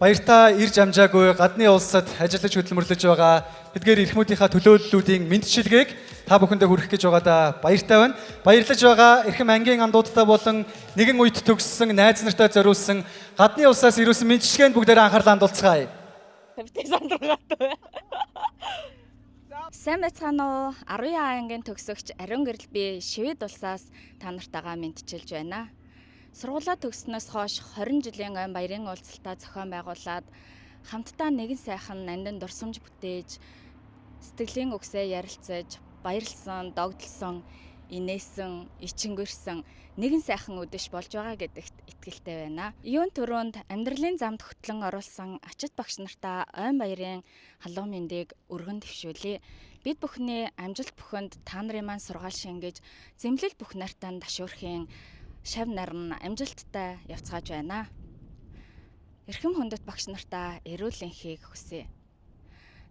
Баяртай ирж амжаагүй гадны улсад ажиллаж хөдөлмөрлөж байгаа тэдгээр эрхмүүдийнхаа төлөөллүүдийн мэдчилгээг та бүхэндээ хүргэх гэж байгаадаа баяртай байна. Баярлаж байгаа эрхэм ангийн андуудтай болон нэгэн үед төгссөн найз нартай зориулсан гадны улсаас ирүүлсэн мэдчилгээнд бүгдээрээ анхаарлаа хандуулцгаая. Сайн байцгаана уу? 10 ангийн төгсөгч Ариун гэрэл би Швед улсаас та нартайгаа мэдчилж байна. Сургуулаа төгссөнөөс хойш 20 жилийн ойн баярын уулзалтаа зохион байгуулад хамтдаа нэгэн сайхан нандин дурсамж бүтээж Сэтгэлийн үгсээ ярилцаж, баярлсан, догдолсон, инээсэн, ичингэрсэн нэгэн сайхан үдэш болж байгаа гэдэгт итгэлтэй байна. Юун түрүүнд амьдралын замд хөтлөн оруулсан ачит багш нартаа ойн баярын халуун мэндийг өргөн дэвшүүлье. Бид бүхний амжилт бүхэнд та нарын маань сургаал шингэж, зэмлэл бүх нартаа ташуурхийн шав нар нь амжилттай явцгааж байна. Эрхэм хүндэт багш нартаа эрүүл энхийг хүсье.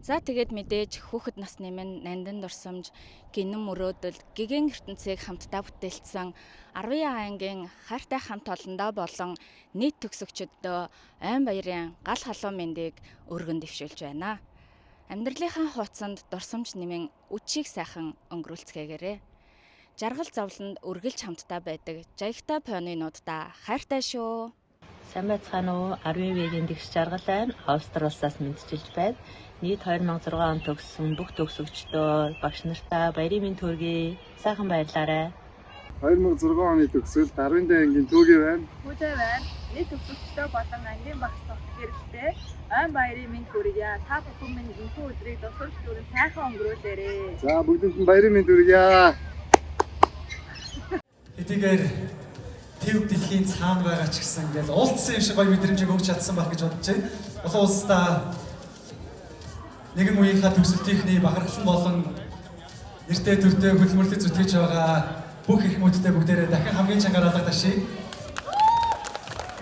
За тэгээд мэдээж хүүхэд насны минь нандин дурсамж, гинэн мөрөөдөл, гэгэн ертөнцийг хамтдаа бүтээлцсэн 10 ангийн хайртай хамт олондоо болон нийт төгсөгчдөдөө ойн баярын гал халуун мэндийг өргөн дэвшүүлж байна. Амьдралынхаа хуудсанд дурсамж нэмэн үчиг сайхан өнгөрүүлцгээгээрэй. Жаргал зовлонд үргэлж хамтдаа байдаг жаягтай понинуудаа хайртай шүү. Сайн байцгаана уу? 10 вэгийн дэгш жаргал байна. Австри улсаас мэдчилж байна. Нийт 2006 он төгссөн бүх төгсөгчдөө, багш нартаа баярын мэнд хүргэе. Сайхан баярлаарай. 2006 оны төгсөл 10 ангийн төгөө байна. Хүзээ байна. Нийт төгсөгчдөө болон ангийн багш цогт гэрэлтэй ойн баярын мэнд хүргье. Та бүхэн минь энэхүү өдрийг дурсамж дүүрэн сайхан өнгөрүүлээрэй. За бүгдэнд нь баярын мэнд хүргье. Хэдийгээр төв дэлхийн цаана байгаа ч гэсэн ингээл уулзсан юм шиг гоё мэдрэмжийг өгч чадсан байх гэж бодож байна. Олон улсдаа нэгэн үеийнхаа төгсөлтийнхний бахархал болон нэртэй төртэй хөдөлмөрлөж зүтгэж байгаа бүх их мөдтэй бүгдээрээ дахин хамгийн чангаар алга ташъя.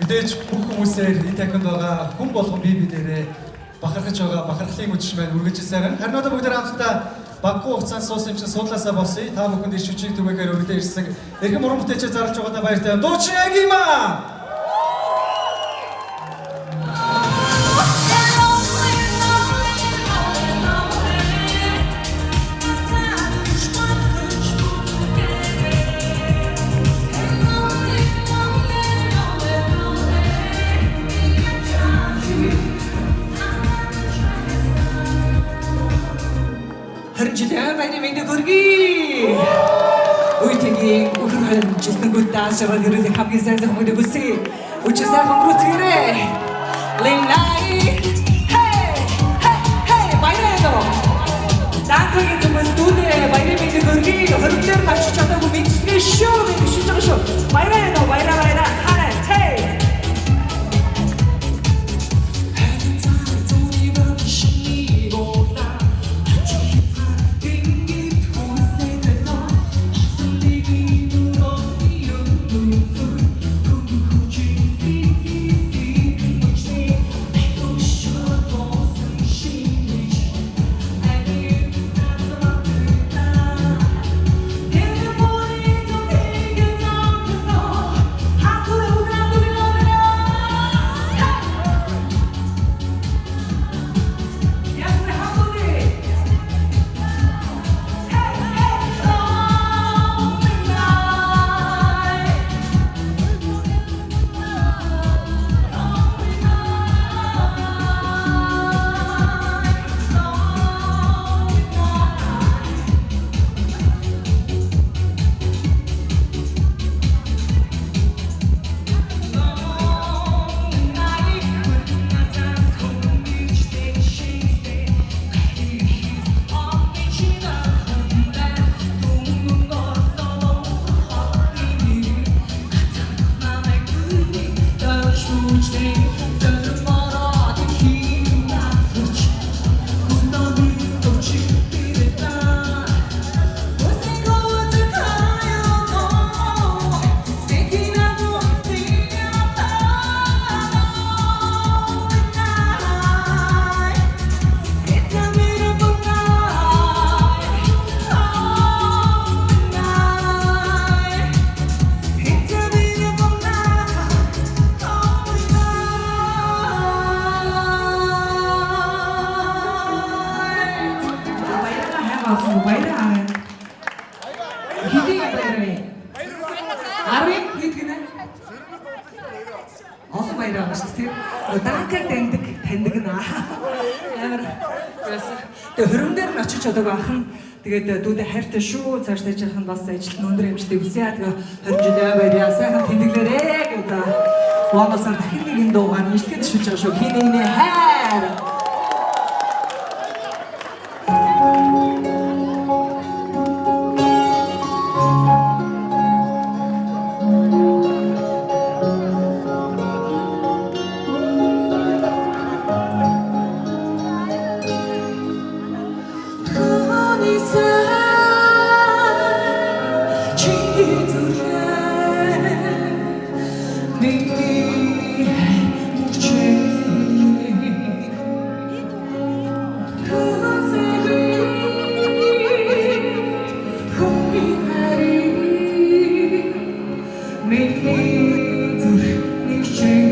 Мэдээж бүх хүмүүсээр энэ танхимд байгаа хүн болгон бие биенээрээ бахархаж байгаа бахархлын үдшил маань үргэлжилсээр. Харин одоо бүгдээр хамтдаа баггүй хугацаанд суусан юм чинь суудлаасаа босъё. Та бүхэнд ирч хүчийг түгээхээр өргөдөө ирсэн эрхэм уран бүтээлчид зарлж байгаадаа баяртай. Дуучин Агима! Жилийн баярын мэндийг хүргэе. Үе тэнгийн үхэр хорин жилтэнгүүдтэй аз жаргал ерөөлийг хамгийн сайн сайхан мэндийг хүсье. Өчиг сайхан өнгөрүүлцгээрэй. Линай. Хей! Хей! Хей! Баяраа нөө. Даангийн хүмүүс дүүнээ баярын мэндийг хүргэе. Хорин дээр нь очиж чадаагүй мэдчихлээ шүү. Би бишиж байгаа шүү. Баяраа нөө. Баяраа баяраа. Хараа. Хей! Чадаагүй ах нь тэгээд дүүдээ хайртай шүү. Цааш таажих нь бас ажилд нь өндөр амжилтыг хүсье. Тэгээ 20 жилийн баяраа сайхан тэмдэглээрэй гэдэг. Бонусаар дахин нэгэн дуугаар нийтлэхэд шүлж байгаа шүү. Хин нэгний хайр. Миний мөчээ Хүсэгүй хүний харийг миний зүрхний чээ.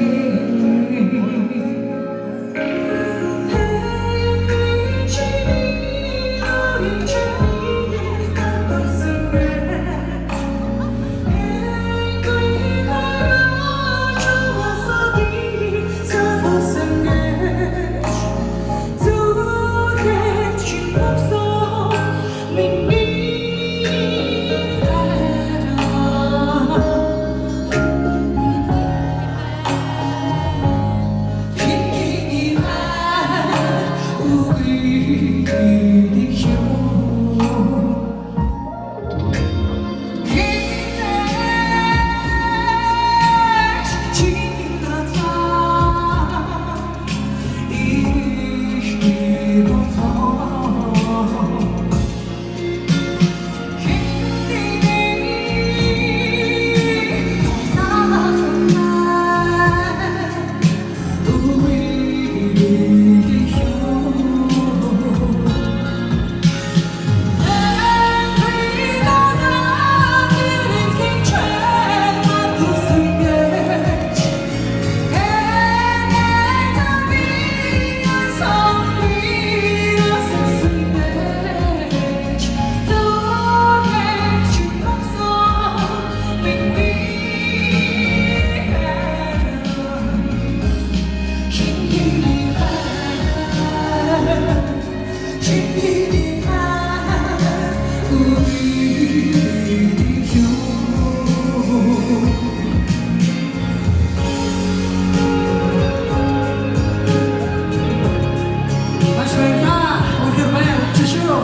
Маш баярлалаа. Үнэхээр баяр өгч шүү.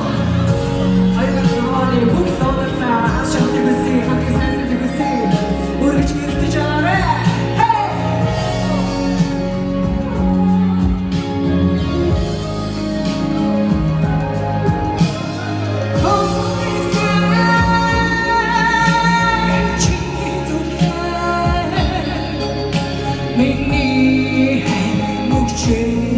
2006 оны бүх лоудартаа аз жаргалыг хүсье, хамгийн сайн сайныг хүсье. Өргөж гэрэлтэж байгаарай. Миний мөгчээ.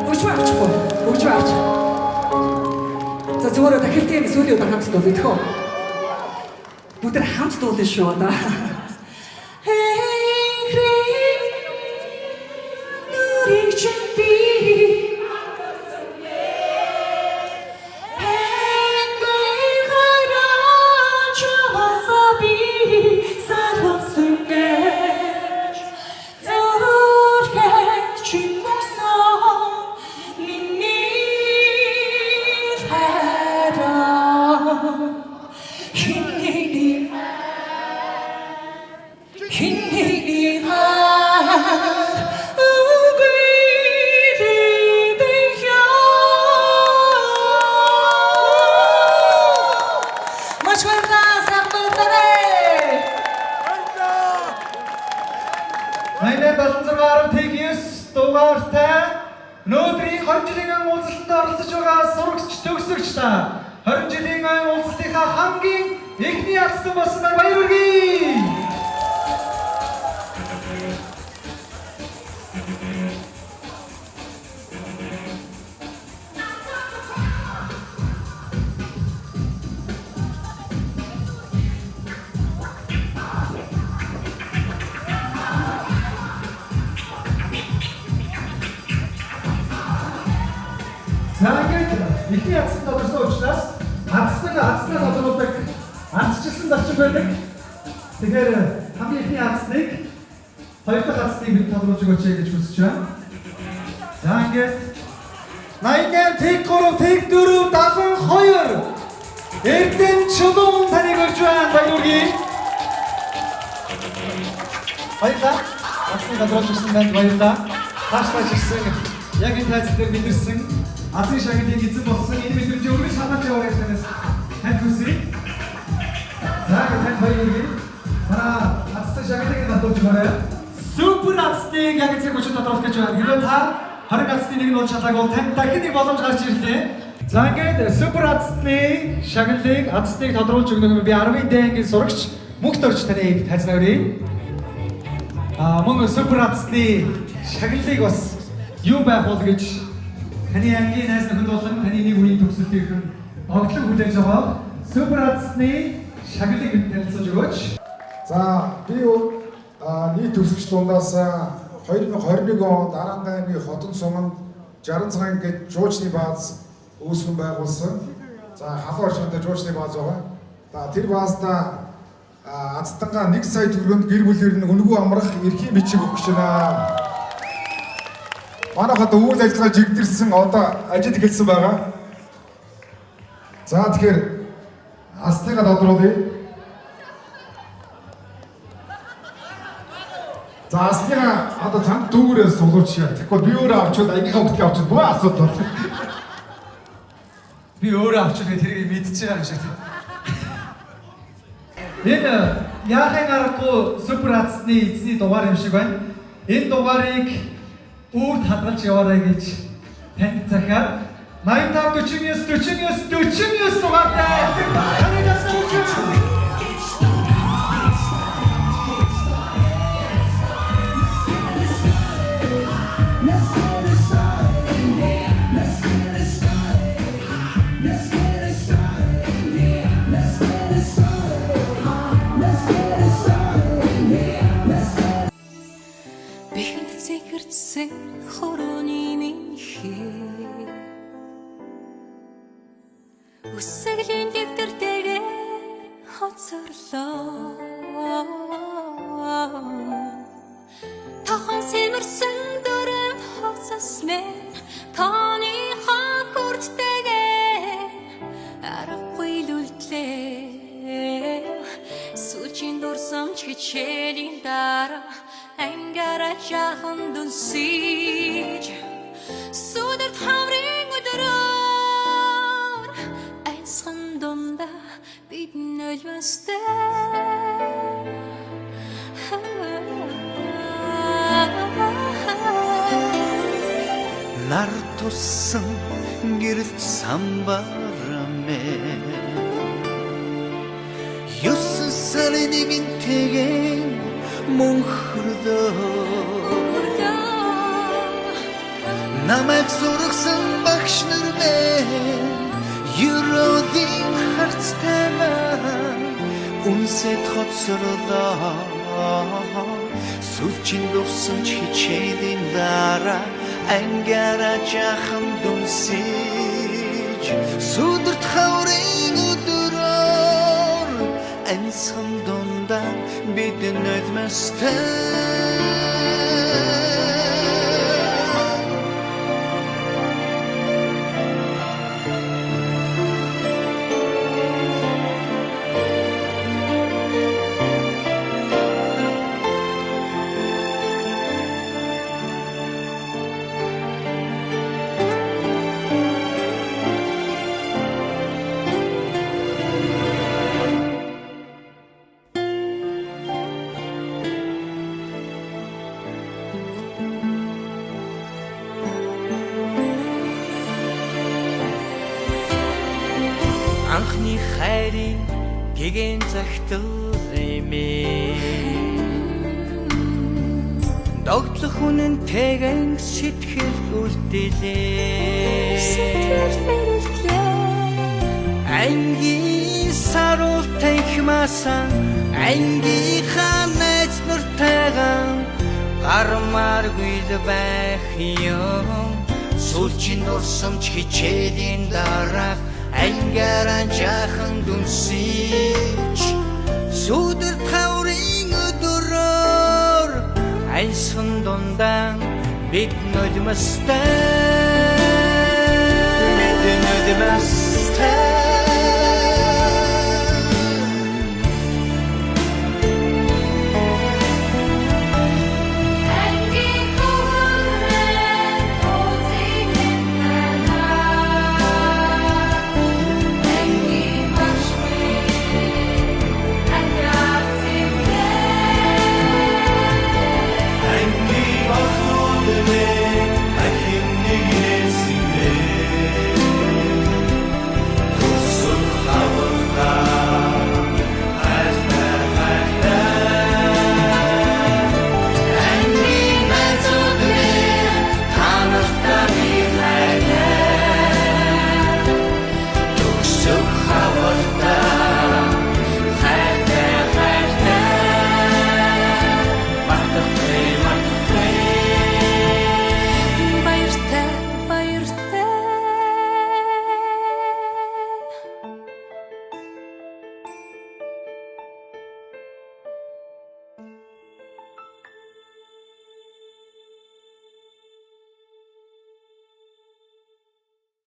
Өгч авчихгүй. Өгч авч. За зүгээр дахил тийм сүүлийн удаа хамт дуулъя тхөө. Бүгд хамт дуулна шүү одоо. Хэнхрийн нүрийг чинь би хэнгүй хараач чамаасаа би салгасан гэж зүрхэд чинь мөсөн миний хараа хинний хинний хар Маш баярлалаа. Сайхан баярлалаа. 8876 тэг 9 дугаартай өнөөдрийн 20 жилийн ойн уулзалтанд оролцож байгаа сурагч төгсөгч та 20 жилийн ойн уулзалтынхаа хамгийн эхний алстан болсон маань баяр хүргэе. За ингээд эхний хадсан тодорсон учраас хадсан хадснаа тодруулдаг андчилсан зочин байдаг. Тэгэхээр хамгийн эхний хадсныг хоёр дахь хадсныг бид тодруулж өгөөч гэж хүсэж байна. За ингээд 88 тэг 3 тэг 4 72 Эрдэнэ Чулуун таныг урьж байна. Баяр хүргэе. Баярлалаа. Хадсныг тодруулж ирсэн танд баярлалаа. Цаашлаж ирсэн яг энэ тайзан дээр мэдэрсэн азийн шагналын эзэн болсон энэ мэдрэмжийг үргэлж хадгалж яваарай гэж танаас танд хүсье. За танд баяр хүргэе. Манай азтай шагналыг тодруулж өгөөрэй. Супер азтыг яг энэ цаг мөчид тодруулах гэж байна. Хэрвээ та 20 азтны нэг нь болж чадаагүй бол танд дахин нэг боломж гарч ирлээ. За ингээд супер азтны шагналыг азтыг тодруулж өгнө нь би 10-ын дэ ангийн сурагч мөнх дорж таныг тайзнаа өрье. Мөн супер азтны шагналыг бас юу байх бол гэж таны ангийн найз нөхөд болон таны нэг үеийн төгсөлтийг огтлон хүлээж аваад супер азтны шагналыг бид танилцуулж өгөөч. За би нийт төгсөгч дундаас 2021 онд Аранда аймгийн Хотон суманд 60 цагаан гэж жуучны бааз үүсгэн байгуулсан. За халуун орчинд жуучны бааз байгаа. За тэр баазда азтангаа 1 сая төгрөгөнд гэр бүлээр нь үнэгүй амрах эрхийн бичиг өгөх гэж байна. Манайх одоо үйл ажиллагаа жигдэрсэн одоо ажил эхэлсэн байгаа. За тэгэхээр азтыгаа тодруулъя. За азтыгаа одоо цанд дүүгээрээ суулууч. Тэгэхгүй би өөрөө авчвал ангийнхаа хүүхдийг авчвал бүх асуудал болно. Би өөрөө авчвал тэрийг мэдчихэж байгаа юм шиг тийм. Энэ яахын аргагүй супер азтны эзний дугаар юм шиг байна. Энэ дугаарыг үрд хадгалж яваарай гэж танд захиад 85 49 49 49 дугаартай таныг асууж байна. Бэхэнд цэгэрдсэн хорооны минь хээ Үсгэлийн дэвтэртэйгээ хоцорлоо. Тохон сэмэрсэн дөрөв хувцас мэн тооныхоо хүрттэйгээ аргагүй л үлдлээ. Сүүлчийн дурсамж хичээлийн дараа ангиараа жаахан дүнсэж сүдэрт хамрын өдрөөр айсхан дундаа бид нөлмөстэй. Нар туссан гэрэлт самбарамэ 9 сарын нэгэнтэйгээ мөнхөрлөө. Намайг сургасан багш нар мэн ерөөлийн харцтай маань үнсэд хоцорлоо. Сүүлчийн дурсамж хичээлийн дараа ангиараа жаахан дүнсэж сүдэрт хаврын өдрөөр анцхан дундаа бид нөлмөстэй. Анхны хайрын гэгэн загтал эмээ догтлох үнэнтэйгэн сэтгэл үлдээлээ. Ангийн саруул танхимаасан ангийнхаа найз нартайгаан гармааргүй л байх юм. Сүүлчийн дурсамж хичээлийн дараах ангиараа жаахан дүнсэж сүдэр таврын өдрөөр альсан дундаа бид нулимстай.